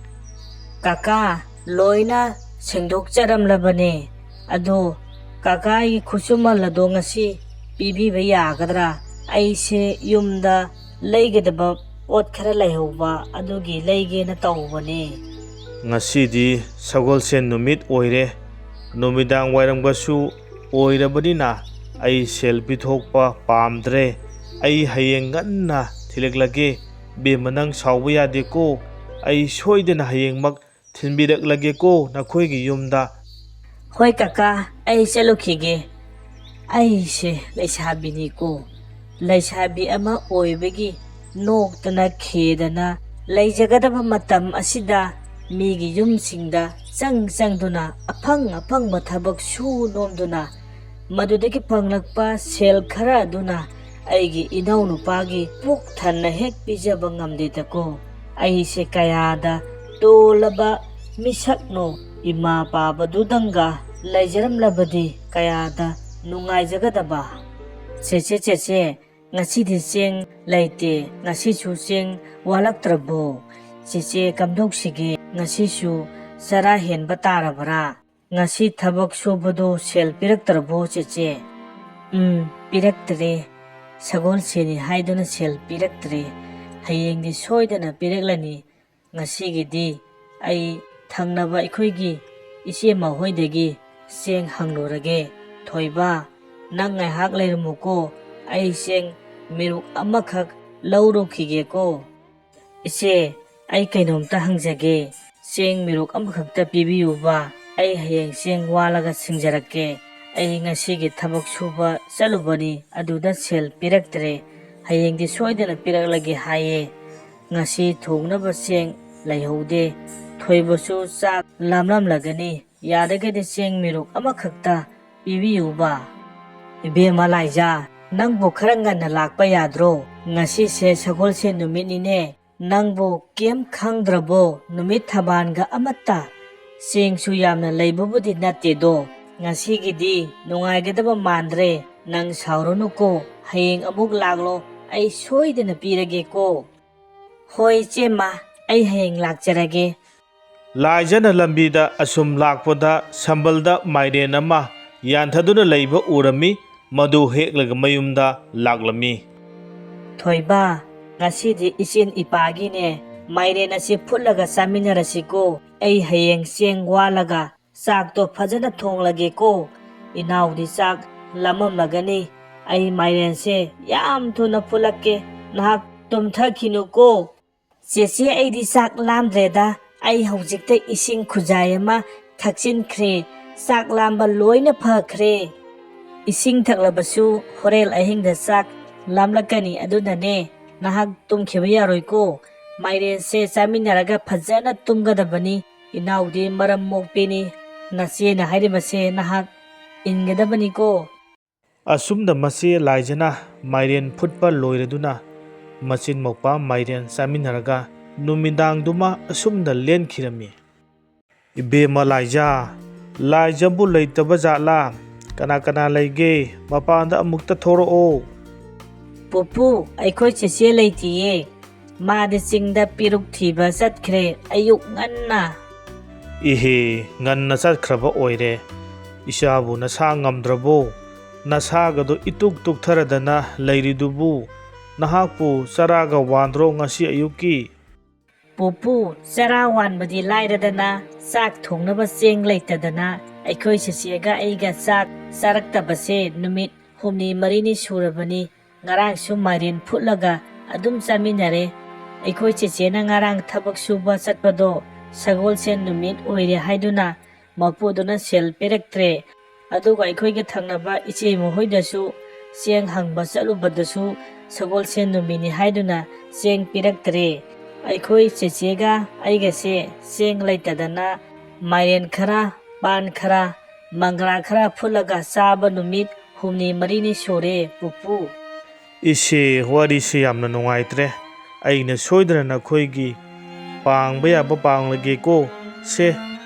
ꯀꯀꯥ, ꯂꯣꯏꯅ ꯁꯦꯡꯗꯣꯛꯆꯔꯝꯂꯕꯅꯦ꯫ ꯑꯗꯣ ꯀꯀꯥꯒꯤ ꯈꯨꯠꯁꯨꯃꯜ ꯑꯗꯣ ꯉꯁꯤ ꯄꯤꯕꯤꯕ ꯌꯥꯒꯗ꯭ꯔꯥ? ꯑꯩꯁꯦ ꯌꯨꯝꯗ ꯂꯩꯒꯗꯕ ꯄꯣꯠ ꯈꯔ ꯂꯩꯍꯧꯕ, ꯑꯗꯨꯒꯤ ꯂꯩꯒꯦꯅ ꯇꯧꯕꯅꯦ꯫ ꯉꯁꯤꯗꯤ ꯁꯒꯣꯜꯁꯦꯟ ꯅꯨꯃꯤꯠ ꯑꯣꯏꯔꯦ, ꯅꯨꯃꯤꯗꯥꯡ ꯋꯥꯏꯔꯝꯒꯁꯨ ꯑꯣꯏꯔꯕꯅꯤꯅ ꯑꯩ ꯁꯦꯜ ꯄꯤꯊꯣꯛꯄ ꯄꯥꯝꯗ꯭ꯔꯦ꯫ ꯑꯩ ꯍꯌꯦꯡ ꯉꯟꯅ ꯊꯤꯜꯂꯛꯂꯒꯦ꯫ ꯕꯦꯝꯃ, ꯅꯪ ꯁꯥꯎꯕ ꯌꯥꯗꯦꯀꯣ꯫ ꯑꯩ ꯁꯣꯏꯗꯅ ꯍꯌꯦꯡꯃꯛ ꯊꯤꯟꯕꯤꯔꯛꯂꯒꯦꯀꯣ ꯅꯈꯣꯏꯒꯤ ꯌꯨꯝꯗ꯫ ꯍꯣꯏ ꯀꯀꯥ, ꯑꯩ ꯆꯠꯂꯨꯈꯤꯒꯦ꯫ ꯑꯩꯁꯦ ꯂꯩꯁꯥꯕꯤꯅꯤꯀꯣ꯫ ꯂꯩꯁꯥꯕꯤ ꯑꯃ ꯑꯣꯏꯕꯒꯤ ꯅꯣꯛꯇꯅ ꯈꯦꯗꯅ ꯂꯩꯖꯒꯗꯕ ꯃꯇꯝ ꯑꯁꯤꯗ ꯃꯤꯒꯤ ꯌꯨꯝꯁꯤꯡꯗ ꯆꯪ ꯆꯪꯗꯨꯅ ꯑꯐꯪ ꯑꯐꯪꯕ ꯊꯕꯛ ꯁꯨ ꯅꯣꯝꯗꯨꯅ ꯃꯗꯨꯗꯒꯤ ꯐꯪꯂꯛꯄ ꯁꯦꯜ ꯈꯔ ꯑꯗꯨꯅ ꯑꯩꯒꯤ ꯏꯅꯥꯎꯅꯨꯄꯥꯒꯤ ꯄꯨꯛ ꯊꯟꯅ ꯍꯦꯛ ꯄꯤꯖꯕ ꯉꯝꯗꯦꯗꯀꯣ꯫ ꯑꯩꯁꯦ ꯀꯌꯥꯗ ꯇꯣꯜꯂꯕ ꯃꯤꯁꯛꯅꯣ꯫ ꯏꯃꯥ ꯄꯥꯕꯗꯨꯗꯪꯒ ꯂꯩꯖꯔꯝꯂꯕꯗꯤ ꯀꯌꯥꯗ ꯅꯨꯡꯉꯥꯏꯖꯒꯗꯕ꯫ ꯆꯦꯆꯦ, ꯆꯦꯆꯦ, ꯉꯁꯤꯗꯤ ꯆꯦꯡ ꯂꯩꯇꯦ, ꯉꯁꯤꯁꯨ ꯆꯦꯡ ꯋꯥꯠꯂꯛꯇ꯭ꯔꯕꯣ? ꯆꯦꯆꯦ ꯀꯝꯗꯧꯁꯤꯒꯦ? ꯉꯁꯤꯁꯨ ꯆꯔꯥ ꯍꯦꯟꯕ ꯇꯥꯔꯕ꯭ꯔꯥ? ꯉꯁꯤ ꯊꯕꯛ ꯁꯨꯕꯗꯣ ꯁꯦꯜ ꯄꯤꯔꯛꯇ꯭ꯔꯕꯣ, ꯆꯦꯆꯦ? ꯎꯝ, ꯄꯤꯔꯛꯇ꯭ꯔꯦ꯫ ꯁꯒꯣꯜꯁꯦꯟꯅꯤ ꯍꯥꯏꯗꯨꯅ ꯁꯦꯜ ꯄꯤꯔꯛꯇ꯭ꯔꯦ꯫ ꯍꯌꯦꯡꯗꯤ ꯁꯣꯏꯗꯅ ꯄꯤꯔꯛꯂꯅꯤ꯫ ꯉꯁꯤꯒꯤꯗꯤ ꯑꯩ ꯊꯪꯅꯕ ꯑꯩꯈꯣꯏꯒꯤ ꯏꯆꯦꯃ ꯍꯣꯏꯗꯒꯤ ꯆꯦꯡ ꯍꯪꯂꯨꯔꯒꯦ꯫ ꯊꯣꯏꯕ, ꯅꯪ ꯉꯥꯏꯍꯥꯛ ꯂꯩꯔꯝꯃꯨꯀꯣ, ꯑꯩ ꯆꯦꯡ ꯃꯤꯔꯨꯛ ꯑꯃꯈꯛ ꯂꯧꯔꯨꯈꯤꯒꯦꯀꯣ꯫ ꯏꯆꯦ, ꯑꯩ ꯀꯩꯅꯣꯝꯇ ꯍꯪꯖꯒꯦ꯫ ꯆꯦꯡ ꯃꯤꯔꯨꯛ ꯑꯃꯈꯛꯇ ꯄꯤꯕꯤꯌꯨꯕ꯫ ꯑꯩ ꯍꯌꯦꯡ ꯆꯦꯡ ꯋꯥꯜꯂꯒ ꯁꯤꯡꯖꯔꯛꯀꯦ꯫ ꯑꯩ ꯉꯁꯤꯒꯤ ꯊꯕꯛ ꯁꯨꯕ ꯆꯠꯂꯨꯕꯅꯤ, ꯑꯗꯨꯗ ꯁꯦꯜ ꯄꯤꯔꯛꯇ꯭ꯔꯦ꯫ ꯍꯌꯦꯡꯗꯤ ꯁꯣꯏꯗꯅ ꯄꯤꯔꯛꯂꯒꯦ ꯍꯥꯏꯌꯦ꯫ ꯉꯁꯤ ꯊꯣꯡꯅꯕ ꯆꯦꯡ ꯂꯩꯍꯧꯗꯦ꯫ ꯊꯣꯏꯕꯁꯨ ꯆꯥꯛ ꯂꯥꯝꯂꯝꯂꯒꯅꯤ꯫ ꯌꯥꯔꯒꯗꯤ ꯆꯦꯡ ꯃꯤꯔꯨꯛ ꯑꯃꯈꯛꯇ ꯄꯤꯕꯤꯌꯨꯕ꯫ ꯏꯕꯦꯝꯃ ꯂꯥꯏꯖꯥ, ꯅꯪꯕꯨ ꯈꯔ ꯉꯟꯅ ꯂꯥꯛꯄ ꯌꯥꯗ꯭ꯔꯣ? ꯉꯁꯤꯁꯦ ꯁꯒꯣꯜꯁꯦꯟ ꯅꯨꯃꯤꯠꯅꯤꯅꯦ꯫ ꯅꯪꯕꯨ ꯀꯩꯝ ꯈꯪꯗ꯭ꯔꯕꯣ? ꯅꯨꯃꯤꯠ ꯊꯕꯥꯟꯒ ꯑꯃꯠꯇ꯫ ꯆꯦꯡꯁꯨ ꯌꯥꯝꯅ ꯂꯩꯕꯕꯨꯗꯤ ꯅꯠꯇꯦꯗꯣ꯫ ꯉꯁꯤꯒꯤꯗꯤ ꯅꯨꯡꯉꯥꯏꯒꯗꯕ ꯃꯥꯟꯗ꯭ꯔꯦ꯫ ꯅꯪ ꯁꯥꯎꯔꯅꯨꯀꯣ꯫ ꯍꯌꯦꯡ ꯑꯃꯨꯛ ꯂꯥꯛꯂꯣ꯫ ꯑꯩ ꯁꯣꯏꯗꯅ ꯄꯤꯔꯒꯦꯀꯣ꯫ ꯍꯣꯏ, ꯏꯆꯦꯃ, ꯑꯩ ꯍꯌꯦꯡ ꯂꯥꯛꯆꯔꯒꯦ꯫ ꯂꯥꯏꯖꯅ ꯂꯝꯕꯤꯗ ꯑꯁꯨꯝ ꯂꯥꯛꯄꯗ ꯁꯝꯕꯜꯗ ꯃꯥꯏꯔꯦꯟ ꯑꯃ ꯌꯥꯟꯊꯗꯨꯅ ꯂꯩꯕ ꯎꯔꯝꯃꯤ꯫ ꯃꯗꯨ ꯍꯦꯛꯂꯒ ꯃꯌꯨꯝꯗ ꯂꯥꯛꯂꯝꯃꯤ꯫ ꯊꯣꯏꯕ, ꯉꯁꯤꯗꯤ ꯏꯆꯦꯟ ꯏꯄꯥꯒꯤꯅꯦ ꯃꯥꯏꯔꯦꯟ ꯑꯁꯤ ꯐꯨꯠꯂꯒ ꯆꯥꯃꯤꯟꯅꯔꯁꯤꯀꯣ꯫ ꯑꯩ ꯍꯌꯦꯡ ꯆꯦꯡ ꯋꯥꯜꯂꯒ ꯆꯥꯛꯇꯣ ꯐꯖꯅ ꯊꯣꯡꯂꯒꯦꯀꯣ꯫ ꯏꯅꯥꯎꯗꯤ ꯆꯥꯛ ꯂꯥꯝꯃꯝꯂꯒꯅꯤ꯫ ꯑꯩ ꯃꯥꯏꯔꯦꯟꯁꯦ ꯌꯥꯝ ꯊꯨꯅ ꯐꯨꯠꯂꯛꯀꯦ꯫ ꯅꯍꯥꯛ ꯇꯨꯝꯊꯈꯤꯅꯨꯀꯣ꯫ ꯆꯦꯆꯦ, ꯑꯩꯗꯤ ꯆꯥꯛ ꯂꯥꯝꯗ꯭ꯔꯦꯗ꯫ ꯑꯩ ꯍꯧꯖꯤꯛꯇ ꯏꯁꯤꯡ ꯈꯨꯖꯥꯏ ꯑꯃ ꯊꯛꯆꯤꯟꯈ꯭ꯔꯦ꯫ ꯆꯥꯛ ꯂꯥꯝꯕ ꯂꯣꯏꯅ ꯐꯈ꯭ꯔꯦ꯫ ꯏꯁꯤꯡ ꯊꯛꯂꯕꯁꯨ ꯍꯣꯔꯦꯟ ꯑꯍꯤꯡꯗ ꯆꯥꯛ ꯂꯥꯝꯂꯛꯀꯅꯤ, ꯑꯗꯨꯅꯅꯦ ꯅꯍꯥꯛ ꯇꯨꯝꯈꯤꯕ ꯌꯥꯔꯣꯏꯀꯣ꯫ ꯃꯥꯏꯔꯦꯟꯁꯦ ꯆꯥꯃꯤꯟꯅꯔꯒ ꯐꯖꯅ ꯇꯨꯝꯒꯗꯕꯅꯤ꯫ ꯏꯅꯥꯎꯗꯤ ꯃꯔꯝ ꯃꯣꯛꯄꯤꯅꯤ, ꯅꯆꯦꯅ ꯍꯥꯏꯔꯤꯕꯁꯦ ꯅꯍꯥꯛ ꯏꯟꯒꯗꯕꯅꯤꯀꯣ꯫ ꯑꯁꯨꯝꯅ ꯃꯆꯦ ꯂꯥꯏꯖꯅ ꯃꯥꯏꯔꯦꯟ ꯐꯨꯠꯄ ꯂꯣꯏꯔꯗꯨꯅ ꯃꯆꯤꯟ ꯃꯧꯄꯥ ꯃꯥꯏꯔꯦꯟ ꯆꯥꯃꯤꯟꯅꯔꯒ ꯅꯨꯃꯤꯗꯥꯡꯗꯨꯃ ꯑꯁꯨꯝꯅ ꯂꯦꯟꯈꯤꯔꯝꯃꯤ꯫ ꯏꯕꯦꯝꯃ ꯂꯥꯏꯖ, ꯂꯥꯏꯖꯕꯨ ꯂꯩꯇꯕ ꯖꯥꯠꯂꯥ? ꯀꯅꯥ ꯀꯅꯥ ꯂꯩꯒꯦ? ꯃꯄꯥꯟꯗ ꯑꯃꯨꯛꯇ ꯊꯣꯔꯛꯑꯣ꯫ ꯄꯨꯄꯨ, ꯑꯩꯈꯣꯏ ꯆꯦꯆꯦ ꯂꯩꯇꯤꯌꯦ꯫ ꯃꯥꯗꯤ ꯆꯤꯡꯗ ꯄꯤꯔꯨꯛ ꯊꯤꯕ ꯆꯠꯈ꯭ꯔꯦ ꯑꯌꯨꯛ ꯉꯟꯅ꯫ ꯏꯍꯦ, ꯉꯟꯅ ꯆꯠꯈ꯭ꯔꯕ ꯑꯣꯏꯔꯦ꯫ ꯏꯆꯥꯕꯨ ꯅꯁꯥ ꯉꯝꯗ꯭ꯔꯕꯣ? ꯅꯁꯥꯒꯗꯣ ꯏꯇꯨꯛ ꯇꯨꯛꯊꯔꯗꯅ ꯂꯩꯔꯤꯗꯨꯕꯨ? ꯅꯍꯥꯛꯄꯨ ꯆꯔꯥꯒ ꯋꯥꯟꯗ꯭ꯔꯣ ꯉꯁꯤ ꯑꯌꯨꯛꯀꯤ? ꯄꯨꯄꯨ, ꯆꯔꯥ ꯋꯥꯟꯕꯗꯤ ꯂꯥꯏꯔꯗꯅ, ꯆꯥꯛ ꯊꯣꯡꯅꯕ ꯆꯦꯡ ꯂꯩꯇꯗꯅ ꯑꯩꯈꯣꯏ ꯆꯦꯆꯦꯒ ꯑꯩꯒ ꯆꯥꯛ ꯆꯥꯔꯛꯇꯕꯁꯦ ꯅꯨꯃꯤꯠ ꯍꯨꯝꯅꯤ ꯃꯔꯤꯅꯤ ꯁꯨꯔꯕꯅꯤ꯫ ꯉꯔꯥꯡꯁꯨ ꯃꯥꯏꯔꯦꯟ ꯐꯨꯠꯂꯒ ꯑꯗꯨꯝ ꯆꯥꯃꯤꯟꯅꯔꯦ꯫ ꯑꯩꯈꯣꯏ ꯆꯦꯆꯦꯅ ꯉꯔꯥꯡ ꯊꯕꯛ ꯁꯨꯕ ꯆꯠꯄꯗꯣ ꯁꯒꯣꯜꯁꯦꯟ ꯅꯨꯃꯤꯠ ꯑꯣꯏꯔꯦ ꯍꯥꯏꯗꯨꯅ ꯃꯄꯨꯗꯨꯅ ꯁꯦꯜ ꯄꯤꯔꯛꯇ꯭ꯔꯦ꯫ ꯑꯗꯨꯒ ꯑꯩꯈꯣꯏꯒꯤ ꯊꯪꯅꯕ ꯏꯆꯦ ꯃꯈꯣꯏꯗꯁꯨ ꯆꯦꯡ ꯍꯪꯕ ꯆꯠꯂꯨꯕꯗꯁꯨ ꯁꯒꯣꯜꯁꯦꯟ ꯅꯨꯃꯤꯠꯅꯤ ꯍꯥꯏꯗꯨꯅ ꯆꯦꯡ ꯄꯤꯔꯛꯇ꯭ꯔꯦ꯫ ꯑꯩꯈꯣꯏ ꯆꯦꯆꯦꯒ ꯑꯩꯒꯁꯦ ꯆꯦꯡ ꯂꯩꯇꯗꯅ ꯃꯥꯏꯔꯦꯟ ꯈꯔ, ꯄꯥꯟ ꯈꯔ, ꯃꯪꯒ꯭ꯔꯥ ꯈꯔ ꯐꯨꯠꯂꯒ ꯆꯥꯕ ꯅꯨꯃꯤꯠ ꯍꯨꯝꯅꯤ ꯃꯔꯤꯅꯤ ꯁꯨꯔꯦ, ꯄꯨꯄꯨ꯫ ꯏꯆꯦ, ꯋꯥꯔꯤꯁꯦ ꯌꯥꯝꯅ ꯅꯨꯡꯉꯥꯏꯇ꯭ꯔꯦ꯫ ꯑꯩꯅ ꯁꯣꯏꯗꯅ ꯅꯈꯣꯏꯒꯤ ꯄꯥꯡꯕ ꯌꯥꯕ ꯄꯥꯡꯂꯒꯦꯀꯣ꯫ ꯁꯦ,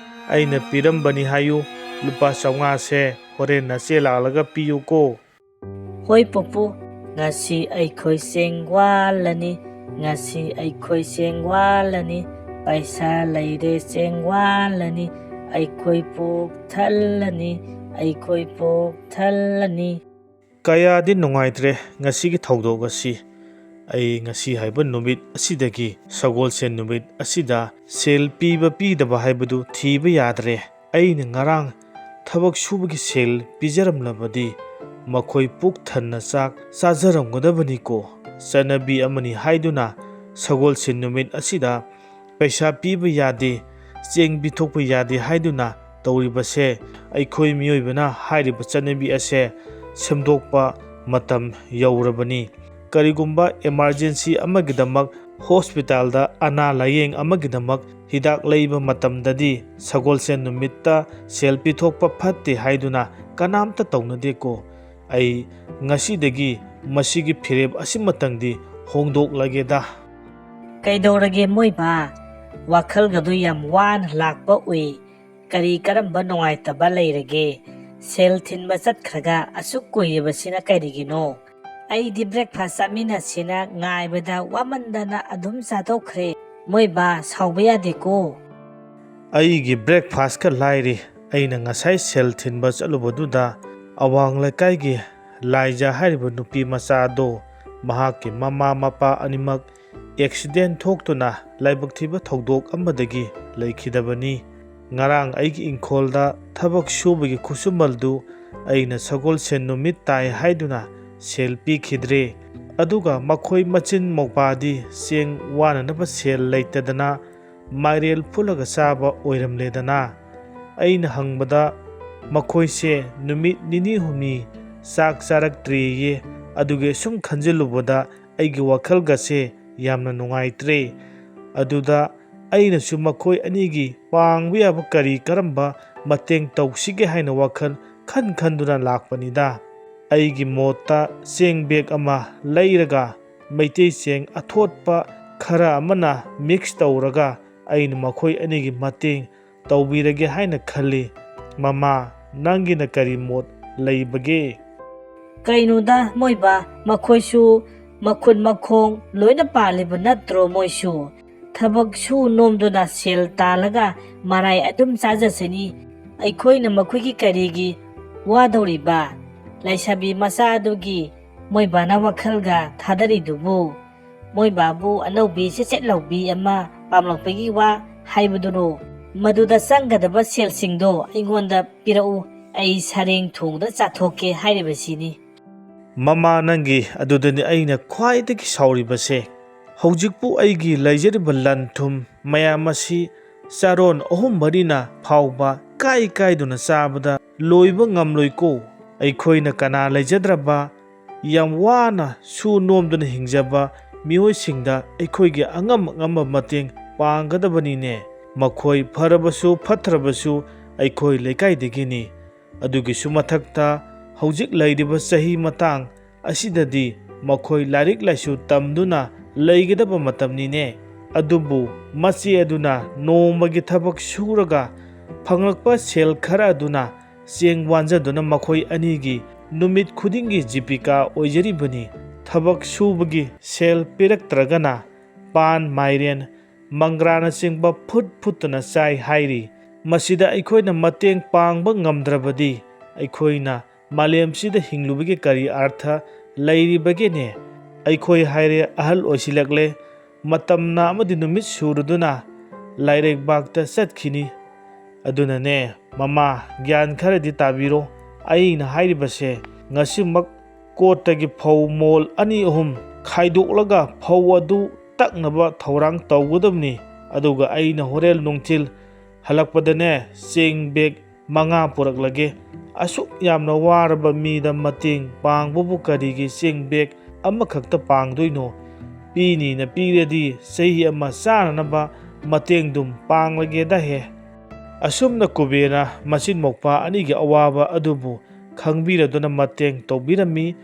ꯑꯩꯅ ꯄꯤꯔꯝꯕꯅꯤ ꯍꯥꯏꯌꯨ, ꯂꯨꯄꯥ ꯆꯥꯝꯃꯉꯥꯁꯦ ꯍꯣꯔꯦꯟ ꯅꯆꯦ ꯂꯥꯛꯂꯒ ꯄꯤꯌꯨꯀꯣ꯫ ꯍꯣꯏ ꯄꯨꯄꯨ, ꯉꯁꯤ ꯑꯩꯈꯣꯏ ꯆꯦꯡ ꯋꯥꯜꯂꯅꯤ, ꯉꯁꯤ ꯑꯩꯈꯣꯏ ꯆꯦꯡ ꯋꯥꯜꯂꯅꯤ, ꯄꯩꯁꯥ ꯂꯩꯔꯦ ꯆꯦꯡ ꯋꯥꯜꯂꯅꯤ, ꯑꯩꯈꯣꯏ ꯄꯨꯛ ꯊꯜꯂꯅꯤ, ꯑꯩꯈꯣꯏ ꯄꯨꯛ ꯊꯜꯂꯅꯤ꯫ ꯀꯌꯥꯗꯤ ꯅꯨꯡꯉꯥꯏꯇ꯭ꯔꯦ ꯉꯁꯤꯒꯤ ꯊꯧꯗꯣꯛ ꯑꯁꯤ꯫ ꯑꯩ ꯉꯁꯤ ꯍꯥꯏꯕ ꯅꯨꯃꯤꯠ ꯑꯁꯤꯗꯒꯤ, ꯁꯒꯣꯜꯁꯦꯟ ꯅꯨꯃꯤꯠ ꯑꯁꯤꯗ ꯁꯦꯜ ꯄꯤꯕ ꯄꯤꯗꯕ ꯍꯥꯏꯕꯗꯨ ꯊꯤꯕ ꯌꯥꯗ꯭ꯔꯦ꯫ ꯑꯩꯅ ꯉꯔꯥꯡ ꯊꯕꯛ ꯁꯨꯕꯒꯤ ꯁꯦꯜ ꯄꯤꯖꯔꯝꯂꯕꯗꯤ ꯃꯈꯣꯏ ꯄꯨꯛ ꯊꯟꯅ ꯆꯥꯛ ꯆꯥꯖꯔꯝꯒꯗꯕꯅꯤꯀꯣ꯫ ꯆꯠꯅꯕꯤ ꯑꯃꯅꯤ ꯍꯥꯏꯗꯨꯅ ꯁꯒꯣꯜꯁꯦꯟ ꯅꯨꯃꯤꯠ ꯑꯁꯤꯗ ꯄꯩꯁꯥ ꯄꯤꯕ ꯌꯥꯗꯦ, ꯆꯦꯡ ꯄꯤꯊꯣꯛꯄ ꯌꯥꯗꯦ ꯍꯥꯏꯗꯨꯅ ꯇꯧꯔꯤꯕꯁꯦ꯫ ꯑꯩꯈꯣꯏ ꯃꯤꯑꯣꯏꯕꯅ ꯍꯥꯏꯔꯤꯕ ꯆꯠꯅꯕꯤ ꯑꯁꯦ ꯁꯦꯝꯗꯣꯛꯄ ꯃꯇꯝ ꯌꯧꯔꯕꯅꯤ꯫ ꯀꯔꯤꯒꯨꯝꯕ emergency ꯑꯃꯒꯤꯗꯃꯛ ꯍꯣꯁꯄꯤꯇꯥꯜꯗ ꯑꯅꯥ ꯂꯥꯌꯦꯡ ꯑꯃꯒꯤꯗꯃꯛ ꯍꯤꯗꯥꯛ ꯂꯩꯕ ꯃꯇꯝꯗꯗꯤ ꯁꯒꯣꯜꯁꯦꯟ ꯅꯨꯃꯤꯠꯇ ꯁꯦꯜ ꯄꯤꯊꯣꯛꯄ ꯐꯠꯇꯦ ꯍꯥꯏꯗꯨꯅ ꯀꯅꯥꯝꯇ ꯇꯧꯅꯗꯦꯀꯣ꯫ ꯑꯩ ꯉꯁꯤꯗꯒꯤ ꯃꯁꯤꯒꯤ ꯐꯤꯔꯦꯞ ꯑꯁꯤꯃꯇꯪꯗꯤ ꯍꯣꯡꯗꯣꯛꯂꯒꯦꯗ꯫ ꯀꯩꯗꯧꯔꯒꯦ ꯃꯣꯏꯕꯥ? ꯋꯥꯈꯜꯒꯗꯨ ꯌꯥꯝ ꯋꯥꯅ ꯂꯥꯛꯄ ꯎꯏ꯫ ꯀꯔꯤ ꯀꯔꯝꯕ ꯅꯨꯡꯉꯥꯏꯇꯕ ꯂꯩꯔꯒꯦ? ꯁꯦꯜ ꯊꯤꯟꯕ ꯆꯠꯈ꯭ꯔꯒ ꯑꯁꯨꯛ ꯀꯨꯏꯔꯤꯕꯁꯤꯅ ꯀꯔꯤꯒꯤꯅꯣ? ꯑꯩꯗꯤ breakfast ꯆꯥꯃꯤꯟꯅꯁꯦꯅ ꯉꯥꯏꯕꯗ ꯋꯥꯃꯟꯗꯅ ꯑꯗꯨꯝ ꯆꯥꯊꯣꯛꯈ꯭ꯔꯦ꯫ ꯃꯣꯏꯕꯥ, ꯁꯥꯎꯕ ꯌꯥꯗꯦꯀꯣ꯫ ꯑꯩꯒꯤ breakfastꯀ ꯂꯥꯏꯔꯤ꯫ ꯑꯩꯅ ꯉꯁꯥꯏ ꯁꯦꯜ ꯊꯤꯟꯕ ꯆꯠꯂꯨꯕꯗꯨꯗ ꯑꯋꯥꯡ ꯂꯩꯀꯥꯏꯒꯤ ꯂꯥꯏꯖꯥ ꯍꯥꯏꯔꯤꯕ ꯅꯨꯄꯤ ꯃꯆꯥꯗꯣ, ꯃꯍꯥꯛꯀꯤ ꯃꯃꯥ ꯃꯄꯥ ꯑꯅꯤꯃꯛ accident ꯊꯣꯛꯇꯨꯅ ꯂꯥꯏꯕꯛ ꯊꯤꯕ ꯊꯧꯗꯣꯛ ꯑꯃꯗꯒꯤ ꯂꯩꯈꯤꯗꯕꯅꯤ꯫ ꯉꯔꯥꯡ ꯑꯩꯒꯤ ꯏꯪꯈꯣꯜꯗ ꯊꯕꯛ ꯁꯨꯕꯒꯤ ꯈꯨꯠꯁꯨꯃꯜꯗꯨ ꯑꯩꯅ ꯁꯒꯣꯜꯁꯦꯟ ꯅꯨꯃꯤꯠ ꯇꯥꯏ ꯍꯥꯏꯗꯨꯅ ꯁꯦꯜ ꯄꯤꯈꯤꯗ꯭ꯔꯦ꯫ ꯑꯗꯨꯒ ꯃꯈꯣꯏ ꯃꯆꯤꯟ ꯃꯧꯄꯥꯗꯤ ꯆꯦꯡ ꯋꯥꯅꯅꯕ ꯁꯦꯜ ꯂꯩꯇꯗꯅ ꯃꯥꯏꯔꯦꯜ ꯐꯨꯠꯂꯒ ꯆꯥꯕ ꯑꯣꯏꯔꯝꯂꯦꯗꯅ꯫ ꯑꯩꯅ ꯍꯪꯕꯗ ꯃꯈꯣꯏꯁꯦ ꯅꯨꯃꯤꯠ ꯅꯤꯅꯤ ꯍꯨꯝꯅꯤ ꯆꯥꯛ ꯆꯥꯔꯛꯇ꯭ꯔꯦꯌꯦ꯫ ꯑꯗꯨꯒꯤ ꯁꯨꯝ ꯈꯟꯖꯤꯜꯂꯨꯕꯗ ꯑꯩꯒꯤ ꯋꯥꯈꯜꯒꯁꯦ ꯌꯥꯝꯅ ꯅꯨꯡꯉꯥꯏꯇ꯭ꯔꯦ꯫ ꯑꯗꯨꯗ ꯑꯩꯅꯁꯨ ꯃꯈꯣꯏ ꯑꯅꯤꯒꯤ ꯄꯥꯡꯕ ꯌꯥꯕ ꯀꯔꯤ ꯀꯔꯝꯕ ꯃꯇꯦꯡ ꯇꯧꯁꯤꯒꯦ ꯍꯥꯏꯅ ꯋꯥꯈꯜ ꯈꯟ ꯈꯟꯗꯨꯅ ꯂꯥꯛꯄꯅꯤꯗ꯫ ꯑꯩꯒꯤ ꯃꯣꯠꯇ ꯆꯦꯡ bag ꯑꯃ ꯂꯩꯔꯒ ꯃꯩꯇꯩ ꯆꯦꯡ ꯑꯊꯣꯠꯄ ꯈꯔ ꯑꯃꯅ mix ꯇꯧꯔꯒ ꯑꯩꯅ ꯃꯈꯣꯏ ꯑꯅꯤꯒꯤ ꯃꯇꯦꯡ ꯇꯧꯕꯤꯔꯒꯦ ꯍꯥꯏꯅ ꯈꯜꯂꯤ꯫ ꯃꯃꯥ, ꯅꯪꯒꯤꯅ ꯀꯔꯤ ꯃꯣꯠ ꯂꯩꯕꯒꯦ? ꯀꯩꯅꯣꯗ ꯃꯣꯏꯕꯥ, ꯃꯈꯣꯏꯁꯨ ꯃꯈꯨꯠ ꯃꯈꯣꯡ ꯂꯣꯏꯅ ꯄꯥꯜꯂꯤꯕ ꯅꯠꯇ꯭ꯔꯣ? ꯃꯣꯏꯁꯨ ꯊꯕꯛ ꯁꯨ ꯅꯣꯝꯗꯨꯅ ꯁꯦꯜ ꯇꯥꯜꯂꯒ ꯃꯔꯥꯏ ꯑꯗꯨꯝ ꯆꯥꯖꯁꯅꯤ꯫ ꯑꯩꯈꯣꯏꯅ ꯃꯈꯣꯏꯒꯤ ꯀꯔꯤꯒꯤ ꯋꯥꯗꯧꯔꯤꯕ? ꯂꯩꯁꯥꯕꯤ ꯃꯆꯥ ꯑꯗꯨꯒꯤ ꯃꯣꯏꯕꯥꯅ ꯋꯥꯈꯜꯒ ꯊꯥꯗꯔꯤꯗꯨꯕꯨ? ꯃꯣꯏꯕꯥꯕꯨ ꯑꯅꯧꯕꯤ ꯁꯦꯠ ꯁꯦꯠ ꯂꯥꯎꯕꯤ ꯑꯃ ꯄꯥꯝꯂꯛꯄꯒꯤ ꯋꯥ ꯍꯥꯏꯕꯗꯨꯔꯣ? ꯃꯗꯨꯗ ꯆꯪꯒꯗꯕ ꯁꯦꯜꯁꯤꯡꯗꯣ ꯑꯩꯉꯣꯟꯗ ꯄꯤꯔꯛꯎ, ꯑꯩ ꯁꯔꯦꯡ ꯊꯣꯡꯗ ꯆꯥꯊꯣꯛꯀꯦ ꯍꯥꯏꯔꯤꯕꯁꯤꯅꯤ꯫ ꯃꯃꯥ, ꯅꯪꯒꯤ ꯑꯗꯨꯗꯅꯤ ꯑꯩꯅ ꯈ꯭ꯋꯥꯏꯗꯒꯤ ꯁꯥꯎꯔꯤꯕꯁꯦ꯫ ꯍꯧꯖꯤꯛꯄꯨ ꯑꯩꯒꯤ ꯂꯩꯖꯔꯤꯕ ꯂꯟ ꯊꯨꯝ ꯃꯌꯥꯝ ꯑꯁꯤ ꯆꯥꯔꯣꯟ ꯑꯍꯨꯝ ꯃꯔꯤꯅ ꯐꯥꯎꯕ ꯀꯥꯏ ꯀꯥꯏꯗꯨꯅ ꯆꯥꯕꯗ ꯂꯣꯏꯕ ꯉꯝꯂꯣꯏꯀꯣ꯫ ꯑꯩꯈꯣꯏꯅ ꯀꯅꯥ ꯂꯩꯖꯗ꯭ꯔꯕ, ꯌꯥꯝ ꯋꯥꯅ ꯁꯨ ꯅꯣꯝꯗꯨꯅ ꯍꯤꯡꯖꯕ ꯃꯤꯑꯣꯏꯁꯤꯡꯗ ꯑꯩꯈꯣꯏꯒꯤ ꯑꯉꯝ ꯑꯉꯝꯕ ꯃꯇꯦꯡ ꯄꯥꯡꯒꯗꯕꯅꯤꯅꯦ꯫ ꯃꯈꯣꯏ ꯐꯔꯕꯁꯨ ꯐꯠꯇ꯭ꯔꯕꯁꯨ ꯑꯩꯈꯣꯏ ꯂꯩꯀꯥꯏꯗꯒꯤꯅꯤ꯫ ꯑꯗꯨꯒꯤꯁꯨ ꯃꯊꯛꯇ ꯍꯧꯖꯤꯛ ꯂꯩꯔꯤꯕ ꯆꯍꯤ ꯃꯇꯥꯡ ꯑꯁꯤꯗꯗꯤ ꯃꯈꯣꯏ ꯂꯥꯏꯔꯤꯛ ꯂꯥꯏꯁꯨ ꯇꯝꯗꯨꯅ ꯂꯩꯒꯗꯕ ꯃꯇꯝꯅꯤꯅꯦ꯫ ꯑꯗꯨꯕꯨ ꯃꯆꯦ ꯑꯗꯨꯅ ꯅꯣꯡꯃꯒꯤ ꯊꯕꯛ ꯁꯨꯔꯒ ꯐꯪꯂꯛꯄ ꯁꯦꯜ ꯈꯔ ꯑꯗꯨꯅ ꯆꯦꯡ ꯋꯥꯟꯖꯗꯨꯅ ꯃꯈꯣꯏ ꯑꯅꯤꯒꯤ ꯅꯨꯃꯤꯠ ꯈꯨꯗꯤꯡꯒꯤ ꯖꯤꯕꯤꯀꯥ ꯑꯣꯏꯖꯔꯤꯕꯅꯤ꯫ ꯊꯕꯛ ꯁꯨꯕꯒꯤ ꯁꯦꯜ ꯄꯤꯔꯛꯇ꯭ꯔꯒꯅ ꯄꯥꯟ, ꯃꯥꯏꯔꯦꯟ, ꯃꯪꯒ꯭ꯔꯥꯅꯆꯤꯡꯕ ꯐꯨꯠ ꯐꯨꯠꯇꯨꯅ ꯆꯥꯏ ꯍꯥꯏꯔꯤ꯫ ꯃꯁꯤꯗ ꯑꯩꯈꯣꯏꯅ ꯃꯇꯦꯡ ꯄꯥꯡꯕ ꯉꯝꯗ꯭ꯔꯕꯗꯤ ꯑꯩꯈꯣꯏꯅ ꯃꯥꯂꯦꯝꯁꯤꯗ ꯍꯤꯡꯂꯨꯕꯒꯤ ꯀꯔꯤ ꯑꯔꯊ ꯂꯩꯔꯤꯕꯒꯦꯅꯦ? ꯑꯩꯈꯣꯏ ꯍꯥꯏꯔꯦ ꯑꯍꯜ ꯑꯣꯏꯁꯤꯜꯂꯛꯂꯦ, ꯃꯇꯝꯅ ꯑꯃꯗꯤ ꯅꯨꯃꯤꯠ ꯁꯨꯔꯗꯨꯅ ꯂꯥꯏꯔꯩꯕꯥꯛꯇ ꯆꯠꯈꯤꯅꯤ꯫ ꯑꯗꯨꯅꯅꯦ ꯃꯃꯥ, ꯒ꯭ꯌꯥꯟ ꯈꯔꯗꯤ ꯇꯥꯕꯤꯔꯣ꯫ ꯑꯩꯅ ꯍꯥꯏꯔꯤꯕꯁꯦ ꯉꯁꯤꯃꯛ ꯀꯣꯠꯇꯒꯤ ꯐꯧ ꯃꯣꯜ ꯑꯅꯤ ꯑꯍꯨꯝ ꯈꯥꯏꯗꯣꯛꯂꯒ ꯐꯧ ꯑꯗꯨ ꯇꯛꯅꯕ ꯊꯧꯔꯥꯡ ꯇꯧꯒꯗꯕꯅꯤ꯫ ꯑꯗꯨꯒ ꯑꯩꯅ ꯍꯣꯔꯦꯟ ꯅꯨꯡꯊꯤꯜ ꯍꯜꯂꯛꯄꯗꯅꯦ ꯆꯦꯡ ꯕꯦꯒ ꯃꯉꯥ ꯄꯨꯔꯛꯂꯒꯦ꯫ ꯑꯁꯨꯛ ꯌꯥꯝꯅ ꯋꯥꯔꯕ ꯃꯤꯗ ꯃꯇꯦꯡ ꯄꯥꯡꯕꯕꯨ ꯀꯔꯤꯒꯤ ꯆꯦꯡ ꯕꯦꯒ ꯑꯃꯈꯛꯇ ꯄꯥꯡꯗꯣꯏꯅꯣ? ꯄꯤꯅꯤꯅ ꯄꯤꯔꯗꯤ ꯆꯍꯤ ꯑꯃ ꯆꯥꯅꯅꯕ ꯃꯇꯦꯡꯗꯨꯝ ꯄꯥꯡꯂꯒꯦꯗ ꯍꯦ꯫ ꯑꯁꯨꯝꯅ ꯀꯨꯕꯦꯔꯅ ꯃꯆꯤꯟ ꯃꯧꯄꯥ ꯑꯅꯤꯒꯤ ꯑꯋꯥꯕ ꯑꯗꯨꯕꯨ ꯈꯪꯕꯤꯔꯗꯨꯅ ꯃꯇꯦꯡ ꯇꯧꯕꯤꯔꯝꯃꯤ꯫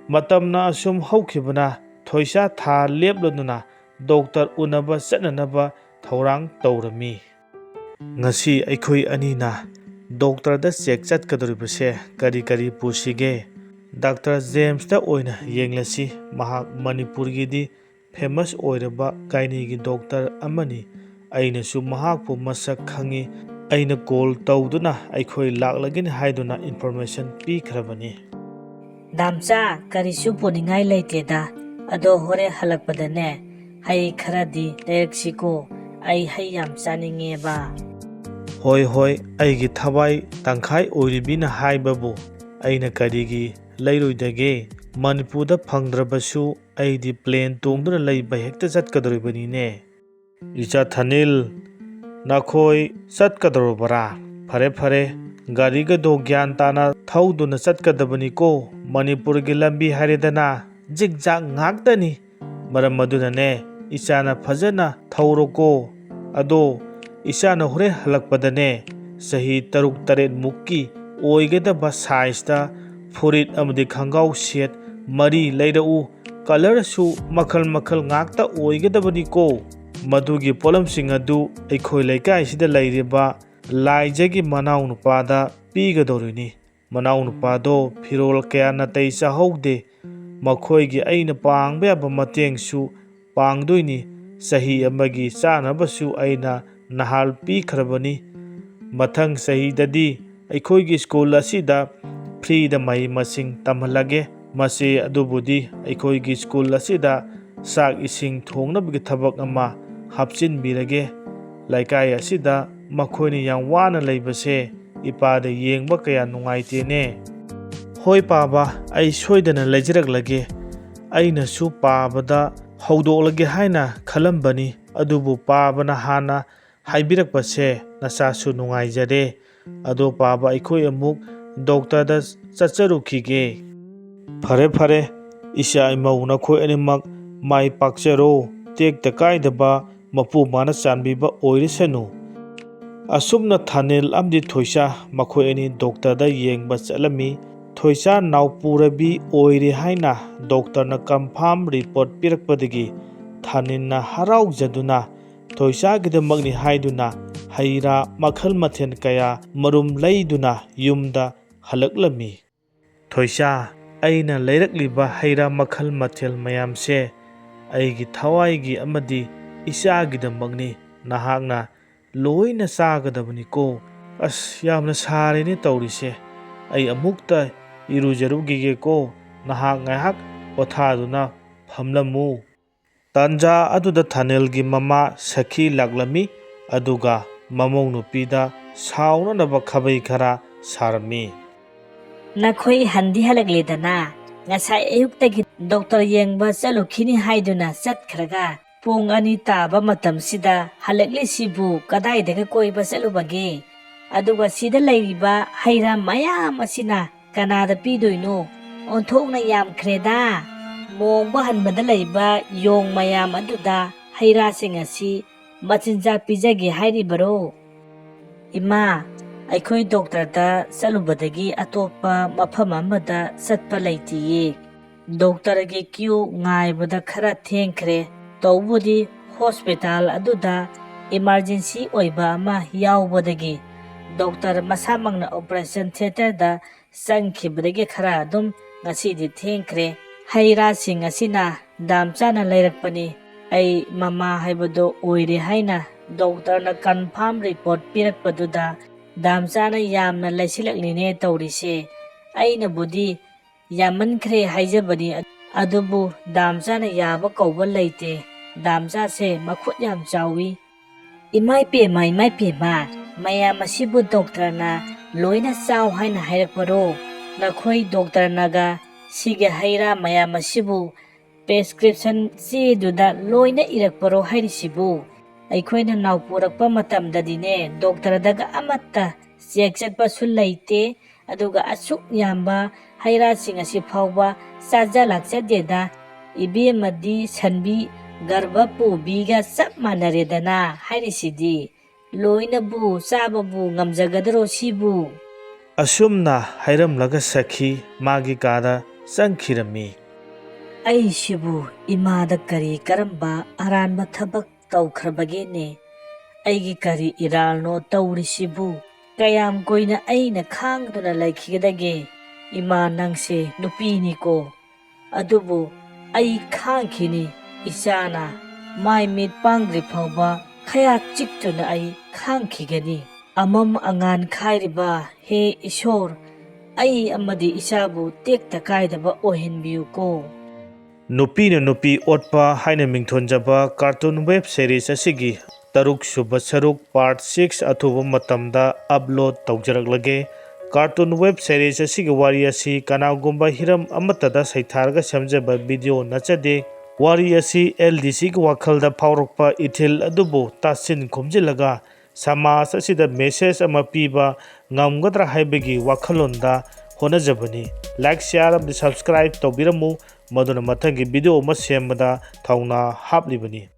ꯃꯇꯝꯅ ꯑꯁꯨꯝ ꯍꯧꯈꯤꯕꯅ ꯊꯣꯏꯁꯥ ꯊꯥ ꯂꯦꯞꯂꯗꯨꯅ ꯗꯣꯛꯇꯔ ꯎꯅꯕ ꯆꯠꯅꯅꯕ ꯊꯧꯔꯥꯡ ꯇꯧꯔꯝꯃꯤ꯫ ꯉꯁꯤ ꯑꯩꯈꯣꯏ ꯑꯅꯤꯅ ꯗꯣꯛꯇꯔꯗ ꯆꯦꯛ ꯆꯠꯀꯗꯧꯔꯤꯕꯁꯦ ꯀꯔꯤ ꯀꯔꯤ ꯄꯨꯁꯤꯒꯦ? ꯗꯥꯛꯇꯔ ꯖꯦꯝꯁꯇ ꯑꯣꯏꯅ ꯌꯦꯡꯂꯁꯤ꯫ ꯃꯍꯥꯛ ꯃꯅꯤꯄꯨꯔꯒꯤꯗꯤ ꯐꯦꯃꯁ ꯑꯣꯏꯔꯕ ꯒꯥꯏꯅꯤꯒꯤ ꯗꯣꯛꯇꯔ ꯑꯃꯅꯤ꯫ ꯑꯩꯅꯁꯨ ꯃꯍꯥꯛꯄꯨ ꯃꯁꯛ ꯈꯪꯏ꯫ ꯑꯩꯅ ꯀꯣꯜ ꯇꯧꯗꯨꯅ ꯑꯩꯈꯣꯏ ꯂꯥꯛꯂꯒꯅꯤ ꯍꯥꯏꯗꯨꯅ ꯏꯟꯐꯣꯔꯃꯦꯁꯟ ꯄꯤꯈ꯭ꯔꯕꯅꯤ꯫ ꯗꯥꯝꯆꯥ, ꯀꯔꯤꯁꯨ ꯄꯨꯅꯤꯡꯉꯥꯏ ꯂꯩꯇꯦꯗ꯫ ꯑꯗꯣ ꯍꯣꯔꯦꯟ ꯍꯜꯂꯛꯄꯗꯅꯦ ꯍꯩ ꯈꯔꯗꯤ ꯂꯩꯔꯛꯁꯤꯀꯣ꯫ ꯑꯩ ꯍꯩ ꯌꯥꯝ ꯆꯥꯅꯤꯡꯉꯦꯕ꯫ ꯍꯣꯏ ꯍꯣꯏ, ꯑꯩꯒꯤ ꯊꯋꯥꯏ ꯇꯪꯈꯥꯏ ꯑꯣꯏꯔꯤꯕꯤꯅ ꯍꯥꯏꯕꯕꯨ ꯑꯩꯅ ꯀꯔꯤꯒꯤ ꯂꯩꯔꯣꯏꯗꯒꯦ? ꯃꯅꯤꯄꯨꯔꯗ ꯐꯪꯗ꯭ꯔꯕꯁꯨ ꯑꯩꯗꯤ ꯄ꯭ꯂꯦꯟ ꯇꯣꯡꯗꯨꯅ ꯂꯩꯕ ꯍꯦꯛꯇ ꯆꯠꯀꯗꯧꯔꯤꯕꯅꯤꯅꯦ꯫ ꯏꯆꯥ ꯊꯅꯤꯜ, ꯅꯈꯣꯏ ꯆꯠꯀꯗꯧꯔꯕꯔꯥ? "ꯐꯔꯦ, ꯐꯔꯦ, ꯒꯥꯔꯤꯒꯗꯣ ꯒ꯭ꯌꯥꯟ ꯇꯥꯅ ꯊꯧꯗꯨꯅ ꯆꯠꯀꯗꯕꯅꯤꯀꯣ꯫ ꯃꯅꯤꯄꯨꯔꯒꯤ ꯂꯝꯕꯤ ꯍꯥꯏꯔꯦꯗꯅ, ꯖꯤꯛ ꯖꯥꯛ ꯉꯥꯛꯇꯅꯤ꯫ ꯃꯔꯝ ꯑꯗꯨꯅꯅꯦ, ꯏꯆꯥꯅ ꯐꯖꯅ ꯊꯧꯔꯣꯀꯣ꯫ ꯑꯗꯣ ꯏꯆꯥꯅ ꯍꯣꯔꯦꯟ ꯍꯜꯂꯛꯄꯗꯅꯦ, ꯆꯍꯤ ꯇꯔꯨꯛ ꯇꯔꯦꯠ ꯃꯨꯛꯀꯤ ꯑꯣꯏꯒꯗꯕ ꯁꯥꯏꯖꯇ ꯐꯨꯔꯤꯠ ꯑꯃꯗꯤ ꯈꯣꯡꯒ꯭ꯔꯥꯎ ꯁꯦꯠ ꯃꯔꯤ ꯂꯩꯔꯛꯎ꯫ ꯀꯂꯔꯁꯨ ꯃꯈꯜ ꯃꯈꯜ ꯉꯥꯛꯇ ꯑꯣꯏꯒꯗꯕꯅꯤꯀꯣ꯫ ꯃꯗꯨꯒꯤ ꯄꯣꯠꯂꯝꯁꯤꯡ ꯑꯗꯨ ꯑꯩꯈꯣꯏ ꯂꯩꯀꯥꯏꯁꯤꯗ ꯂꯩꯔꯤꯕ ꯂꯥꯏꯖꯒꯤ ꯃꯅꯥꯎꯅꯨꯄꯥꯗ ꯄꯤꯒꯗꯧꯔꯤꯅꯤ꯫ ꯃꯅꯥꯎꯅꯨꯄꯥꯗꯣ ꯐꯤꯔꯣꯜ ꯀꯌꯥ ꯅꯥꯇꯩ ꯆꯥꯍꯧꯗꯦ꯫ ꯃꯈꯣꯏꯒꯤ ꯑꯩꯅ ꯄꯥꯡꯕ ꯌꯥꯕ ꯃꯇꯦꯡꯁꯨ ꯄꯥꯡꯗꯣꯏꯅꯤ꯫ ꯆꯍꯤ ꯑꯃꯒꯤ ꯆꯥꯅꯕꯁꯨ ꯑꯩꯅ ꯅꯍꯥꯜ ꯄꯤꯈ꯭ꯔꯕꯅꯤ꯫ ꯃꯊꯪ ꯆꯍꯤꯗꯗꯤ ꯑꯩꯈꯣꯏꯒꯤ ꯁ꯭ꯀꯨꯜ ꯑꯁꯤꯗ ꯐ꯭ꯔꯤꯗ ꯃꯍꯩ ꯃꯁꯤꯡ ꯇꯝꯍꯜꯂꯒꯦ꯫ ꯃꯆꯦ ꯑꯗꯨꯕꯨꯗꯤ ꯑꯩꯈꯣꯏꯒꯤ ꯁ꯭ꯀꯨꯜ ꯑꯁꯤꯗ ꯆꯥꯛ ꯏꯁꯤꯡ ꯊꯣꯡꯅꯕꯒꯤ ꯊꯕꯛ ꯑꯃ ꯍꯥꯞꯆꯤꯟꯕꯤꯔꯒꯦ꯫ ꯂꯩꯀꯥꯏ ꯑꯁꯤꯗ ꯃꯈꯣꯏꯅ ꯌꯥꯝ ꯋꯥꯅ ꯂꯩꯕꯁꯦ ꯏꯄꯥꯗ ꯌꯦꯡꯕ ꯀꯌꯥ ꯅꯨꯡꯉꯥꯏꯇꯦꯅꯦ꯫" "ꯍꯣꯏ ꯄꯥꯕ, ꯑꯩ ꯁꯣꯏꯗꯅ ꯂꯩꯖꯔꯛꯂꯒꯦ꯫ ꯑꯩꯅꯁꯨ ꯄꯥꯕꯗ ꯍꯧꯗꯣꯛꯂꯒꯦ ꯍꯥꯏꯅ ꯈꯜꯂꯝꯕꯅꯤ, ꯑꯗꯨꯕꯨ ꯄꯥꯕꯅ ꯍꯥꯟꯅ ꯍꯥꯏꯕꯤꯔꯛꯄꯁꯦ ꯅꯆꯥꯁꯨ ꯅꯨꯡꯉꯥꯏꯖꯔꯦ꯫ ꯑꯗꯣ ꯄꯥꯕ, ꯑꯩꯈꯣꯏ ꯑꯃꯨꯛ ꯗꯣꯛꯇꯔꯗ ꯆꯠꯆꯔꯨꯈꯤꯒꯦ꯫" "ꯐꯔꯦ, ꯐꯔꯦ, ꯏꯆꯥ ꯏꯃꯧ ꯅꯈꯣꯏ ꯑꯅꯤꯃꯛ ꯃꯥꯏ ꯄꯥꯛꯆꯔꯣ, ꯇꯦꯛꯇ ꯀꯥꯏꯗꯕ ꯃꯄꯨ ꯃꯥꯅ ꯆꯥꯟꯕꯤꯕ ꯑꯣꯏꯔꯁꯅꯨ꯫" ꯑꯁꯨꯝꯅ ꯊꯥꯅꯤꯜ ꯑꯃꯗꯤ ꯊꯣꯏꯁꯥ ꯃꯈꯣꯏ ꯑꯅꯤ ꯗꯣꯛꯇꯔꯗ ꯌꯦꯡꯕ ꯆꯠꯂꯝꯃꯤ꯫ ꯊꯣꯏꯁꯥ ꯅꯥꯎꯄꯨꯔꯕꯤ ꯑꯣꯏꯔꯦ ꯍꯥꯏꯅ ꯗꯣꯛꯇꯔꯅ ꯀꯟꯐꯥꯔꯝ ꯔꯤꯄꯣꯔꯠ ꯄꯤꯔꯛꯄꯗꯒꯤ ꯊꯥꯅꯤꯜꯅ ꯍꯔꯥꯎꯖꯗꯨꯅ ꯊꯣꯏꯁꯥꯒꯤꯗꯃꯛꯅꯤ ꯍꯥꯏꯗꯨꯅ ꯍꯩ ꯔꯥ ꯃꯈꯜ ꯃꯊꯦꯜ ꯀꯌꯥ ꯃꯔꯨꯝ ꯂꯩꯗꯨꯅ ꯌꯨꯝꯗ ꯍꯜꯂꯛꯂꯝꯃꯤ꯫ "ꯊꯣꯏꯁꯥ, ꯑꯩꯅ ꯂꯩꯔꯛꯂꯤꯕ ꯍꯩ ꯔꯥ ꯃꯈꯜ ꯃꯊꯦꯜ ꯃꯌꯥꯝꯁꯦ ꯑꯩꯒꯤ ꯊꯋꯥꯏꯒꯤ ꯑꯃꯗꯤ ꯏꯆꯥꯒꯤꯗꯃꯛꯅꯤ꯫ ꯅꯍꯥꯛꯅ ꯂꯣꯏꯅ ꯆꯥꯒꯗꯕꯅꯤꯀꯣ꯫ ꯑꯁ, ꯌꯥꯝꯅ ꯁꯥꯔꯦꯅꯦ ꯇꯧꯔꯤꯁꯦ꯫ ꯑꯩ ꯑꯃꯨꯛꯇ ꯏꯔꯨꯖꯔꯨꯈꯤꯒꯦꯀꯣ꯫ ꯅꯍꯥꯛ ꯉꯥꯏꯍꯥꯛ ꯄꯣꯊꯥꯗꯨꯅ ꯐꯝꯂꯝꯃꯨ꯫" ꯇꯥꯟꯖꯥ ꯑꯗꯨꯗ ꯊꯥꯅꯦꯜꯒꯤ ꯃꯃꯥ ꯁꯈꯤ ꯂꯥꯛꯂꯝꯃꯤ, ꯑꯗꯨꯒ ꯃꯃꯧ ꯅꯨꯄꯤꯗ ꯁꯥꯎꯅꯅꯕ ꯈꯥꯕꯩ ꯈꯔ ꯁꯥꯔꯝꯃꯤ꯫ "ꯅꯈꯣꯏ ꯍꯟꯗꯤ ꯍꯜꯂꯛꯂꯦꯗꯅ, ꯉꯁꯥꯏ ꯑꯌꯨꯛꯇꯒꯤ ꯗꯣꯛꯇꯔ ꯌꯦꯡꯕ ꯆꯠꯂꯨꯈꯤꯅꯤ ꯍꯥꯏꯗꯨꯅ ꯆꯠꯈ꯭ꯔꯒ, ꯄꯨꯡ ꯑꯅꯤ ꯇꯥꯕ ꯃꯇꯝꯁꯤꯗ ꯍꯜꯂꯛꯂꯤꯁꯤꯕꯨ ꯀꯗꯥꯏꯗꯒ ꯀꯣꯏꯕ ꯆꯠꯂꯨꯕꯒꯦ? ꯑꯗꯨꯒ ꯁꯤꯗ ꯂꯩꯔꯤꯕ ꯍꯩ ꯔꯥ ꯃꯌꯥꯝ ꯑꯁꯤꯅ ꯀꯅꯥꯗ ꯄꯤꯗꯣꯏꯅꯣ? ꯑꯣꯟꯊꯣꯛꯅ ꯌꯥꯝꯈ꯭ꯔꯦꯗ꯫ ꯃꯣꯡꯕ ꯍꯟꯕꯗ ꯂꯩꯕ ꯌꯣꯡ ꯃꯌꯥꯝ ꯑꯗꯨꯗ ꯍꯩ ꯔꯥꯁꯤꯡ ꯑꯁꯤ ꯃꯆꯤꯟꯖꯥꯛ ꯄꯤꯖꯒꯦ ꯍꯥꯏꯔꯤꯕꯔꯣ? ꯏꯃꯥ, ꯑꯩꯈꯣꯏ ꯗꯣꯛꯇꯔꯗ ꯆꯠꯂꯨꯕꯗꯒꯤ ꯑꯇꯣꯞꯄ ꯃꯐꯝ ꯑꯃꯗ ꯆꯠꯄ ꯂꯩꯇꯤꯌꯦ꯫ ꯗꯣꯛꯇꯔꯒꯤ ꯀ꯭ꯌꯨ ꯉꯥꯏꯕꯗ ꯈꯔ ꯊꯦꯡꯈ꯭ꯔꯦ꯫ ꯇꯧꯕꯨꯗꯤ ꯍꯣꯁꯄꯤꯇꯥꯜ ꯑꯗꯨꯗ ꯏꯃꯥꯔꯖꯦꯟꯁꯤ ꯑꯣꯏꯕ ꯑꯃ ꯌꯥꯎꯕꯗꯒꯤ ꯗꯣꯛꯇꯔ ꯃꯁꯥꯃꯛꯅ ꯑꯣꯄꯔꯦꯁꯟ ꯊꯤꯌꯦꯇꯔꯗ ꯆꯪꯈꯤꯕꯗꯒꯤ ꯈꯔ ꯑꯗꯨꯝ ꯉꯁꯤꯗꯤ ꯊꯦꯡꯈ꯭ꯔꯦ꯫ ꯍꯩ ꯔꯥꯁꯤꯡ ꯑꯁꯤꯅ ꯗꯥꯝꯆꯥꯅ ꯂꯩꯔꯛꯄꯅꯤ꯫ ꯑꯩ ꯃꯃꯥ ꯍꯥꯏꯕꯗꯣ ꯑꯣꯏꯔꯦ ꯍꯥꯏꯅ ꯗꯣꯛꯇꯔꯅ ꯀꯟꯐꯥꯔꯝ ꯔꯤꯄꯣꯔꯠ ꯄꯤꯔꯛꯄꯗꯨꯗ ꯗꯥꯝꯆꯥꯅ ꯌꯥꯝꯅ ꯂꯩꯁꯤꯜꯂꯛꯂꯤꯅꯦ ꯇꯧꯔꯤꯁꯦ꯫ ꯑꯩꯅꯕꯨꯗꯤ ꯌꯥꯝꯃꯟꯈ꯭ꯔꯦ ꯍꯥꯏꯖꯕꯅꯤ, ꯑꯗꯨꯕꯨ ꯗꯥꯝꯆꯥꯅ ꯌꯥꯕ ꯀꯧꯕ ꯂꯩꯇꯦ꯫ ꯗꯥꯝꯆꯥꯁꯦ ꯃꯈꯨꯠ ꯌꯥꯝ ꯆꯥꯎꯏ꯫ ꯏꯃꯥꯏ ꯄꯦꯝꯃ, ꯏꯃꯥꯏ ꯄꯦꯝꯃ, ꯃꯌꯥꯝ ꯑꯁꯤꯕꯨ ꯗꯣꯛꯇꯔꯅ ꯂꯣꯏꯅ ꯆꯥꯎ ꯍꯥꯏꯅ ꯍꯥꯏꯔꯛꯄꯔꯣ? ꯅꯈꯣꯏ ꯗꯣꯛꯇꯔꯅꯒ ꯁꯤꯒꯤ ꯍꯩ ꯔꯥ ꯃꯌꯥꯝ ꯑꯁꯤꯕꯨ ꯄ꯭ꯔꯦꯁꯀ꯭ꯔꯤꯞꯁꯟ ꯆꯦꯗꯨꯗ ꯂꯣꯏꯅ ꯏꯔꯛꯄꯔꯣ ꯍꯥꯏꯔꯤꯁꯤꯕꯨ? ꯑꯩꯈꯣꯏꯅ ꯅꯥꯎ ꯄꯨꯔꯛꯄ ꯃꯇꯝꯗꯗꯤꯅꯦ, ꯗꯣꯛꯇꯔꯗꯒ ꯑꯃꯠꯇ ꯆꯦꯛ ꯆꯠꯄꯁꯨ ꯂꯩꯇꯦ꯫ ꯑꯗꯨꯒ ꯑꯁꯨꯛ ꯌꯥꯝꯕ ꯍꯩ ꯔꯥꯁꯤꯡ ꯑꯁꯤ ꯐꯥꯎꯕ ꯆꯥꯖ ꯂꯥꯛꯆꯗꯦꯗ꯫ ꯏꯕꯦꯝꯃꯗꯤ ꯁꯟꯕꯤ ꯒꯔꯚ ꯄꯨꯕꯤꯒ ꯆꯞ ꯃꯥꯟꯅꯔꯦꯗꯅ ꯍꯥꯏꯔꯤꯁꯤꯗꯤ꯫ ꯂꯣꯏꯅꯕꯨ ꯆꯥꯕꯕꯨ ꯉꯝꯖꯒꯗ꯭ꯔꯣ ꯁꯤꯕꯨ? ꯑꯁꯨꯝꯅ ꯍꯥꯏꯔꯝꯂꯒ ꯁꯈꯤ ꯃꯥꯒꯤ ꯀꯥꯗ ꯆꯪꯈꯤꯔꯝꯃꯤ꯫ ꯑꯩꯁꯤꯕꯨ ꯏꯃꯥꯗ ꯀꯔꯤ ꯀꯔꯝꯕ ꯑꯔꯥꯟꯕ ꯊꯕꯛ ꯇꯧꯈ꯭ꯔꯕꯒꯦꯅꯦ? ꯑꯩꯒꯤ ꯀꯔꯤ ꯏꯔꯥꯜꯅꯣ ꯇꯧꯔꯤꯁꯤꯕꯨ? ꯀꯌꯥꯝ ꯀꯨꯏꯅ ꯑꯩꯅ ꯈꯥꯡꯗꯨꯅ ꯂꯩꯈꯤꯒꯗꯒꯦ? ꯏꯃꯥ, ꯅꯪꯁꯦ ꯅꯨꯄꯤꯅꯤꯀꯣ꯫ ꯑꯗꯨꯕꯨ ꯑꯩ ꯈꯥꯡꯈꯤꯅꯤ꯫ ꯏꯆꯥꯅ ꯃꯥꯏ ꯃꯤꯠ ꯄꯥꯡꯗ꯭ꯔꯤ ꯐꯥꯎꯕ ꯈꯌꯥꯠ ꯆꯤꯛꯇꯨꯅ ꯑꯩ ꯈꯥꯡꯈꯤꯒꯅꯤ꯫ ꯑꯃꯝ ꯑꯉꯥꯟ ꯈꯥꯏꯔꯤꯕ ꯍꯦ ꯏꯁꯣꯔ, ꯑꯩ ꯑꯃꯗꯤ ꯏꯆꯥꯕꯨ ꯇꯦꯛꯇ ꯀꯥꯏꯗꯕ ꯑꯣꯏꯍꯟꯕꯤꯌꯨꯀꯣ꯫ ꯅꯨꯄꯤꯅ ꯅꯨꯄꯤ ꯑꯣꯠꯄ ꯍꯥꯏꯅ ꯃꯤꯡꯊꯣꯟꯖꯕ ꯀꯥꯔꯇꯨꯟ ꯋꯦꯕ ꯁꯦꯔꯤꯁ ꯑꯁꯤꯒꯤ ꯇꯔꯨꯛ ꯁꯨꯕ ꯁꯔꯨꯛ, ꯄꯥꯔꯠ ꯁꯤꯛꯁ, ꯑꯊꯨꯕ ꯃꯇꯝꯗ ꯑꯞꯂꯣꯗ ꯇꯧꯖꯔꯛꯂꯒꯦ꯫ ꯀꯥꯔꯇꯨꯟ ꯋꯦꯕ ꯁꯦꯔꯤꯁ ꯑꯁꯤꯒꯤ ꯋꯥꯔꯤ ꯑꯁꯤ ꯀꯅꯥꯒꯨꯝꯕ ꯍꯤꯔꯝ ꯑꯃꯠꯇꯗ ꯁꯩꯊꯥꯔꯒ ꯁꯦꯝꯖꯕ ꯚꯤꯗꯤꯑꯣ ꯅꯠꯆꯗꯦ꯫ ꯋꯥꯔꯤ ꯑꯁꯤ ꯑꯦꯜ ꯗꯤ ꯁꯤꯒꯤ ꯋꯥꯈꯜꯗ ꯐꯥꯎꯔꯛꯄ ꯏꯊꯤꯜ ꯑꯗꯨꯕꯨ ꯇꯥꯁꯤꯟ ꯈꯣꯝꯖꯤꯜꯂꯒ ꯁꯃꯥꯖ ꯑꯁꯤꯗ message ꯑꯃ ꯄꯤꯕ ꯉꯝꯒꯗ꯭ꯔꯥ ꯍꯥꯏꯕꯒꯤ ꯋꯥꯈꯜꯂꯣꯟꯗ ꯍꯣꯠꯅꯖꯕꯅꯤ꯫ Like, share ꯑꯃꯗꯤ subscribe ꯇꯧꯕꯤꯔꯝꯃꯨ, ꯃꯗꯨꯅ ꯃꯊꯪꯒꯤ video ꯑꯃ ꯁꯦꯝꯕꯗ ꯊꯧꯅꯥ ꯍꯥꯞꯂꯤꯕꯅꯤ꯫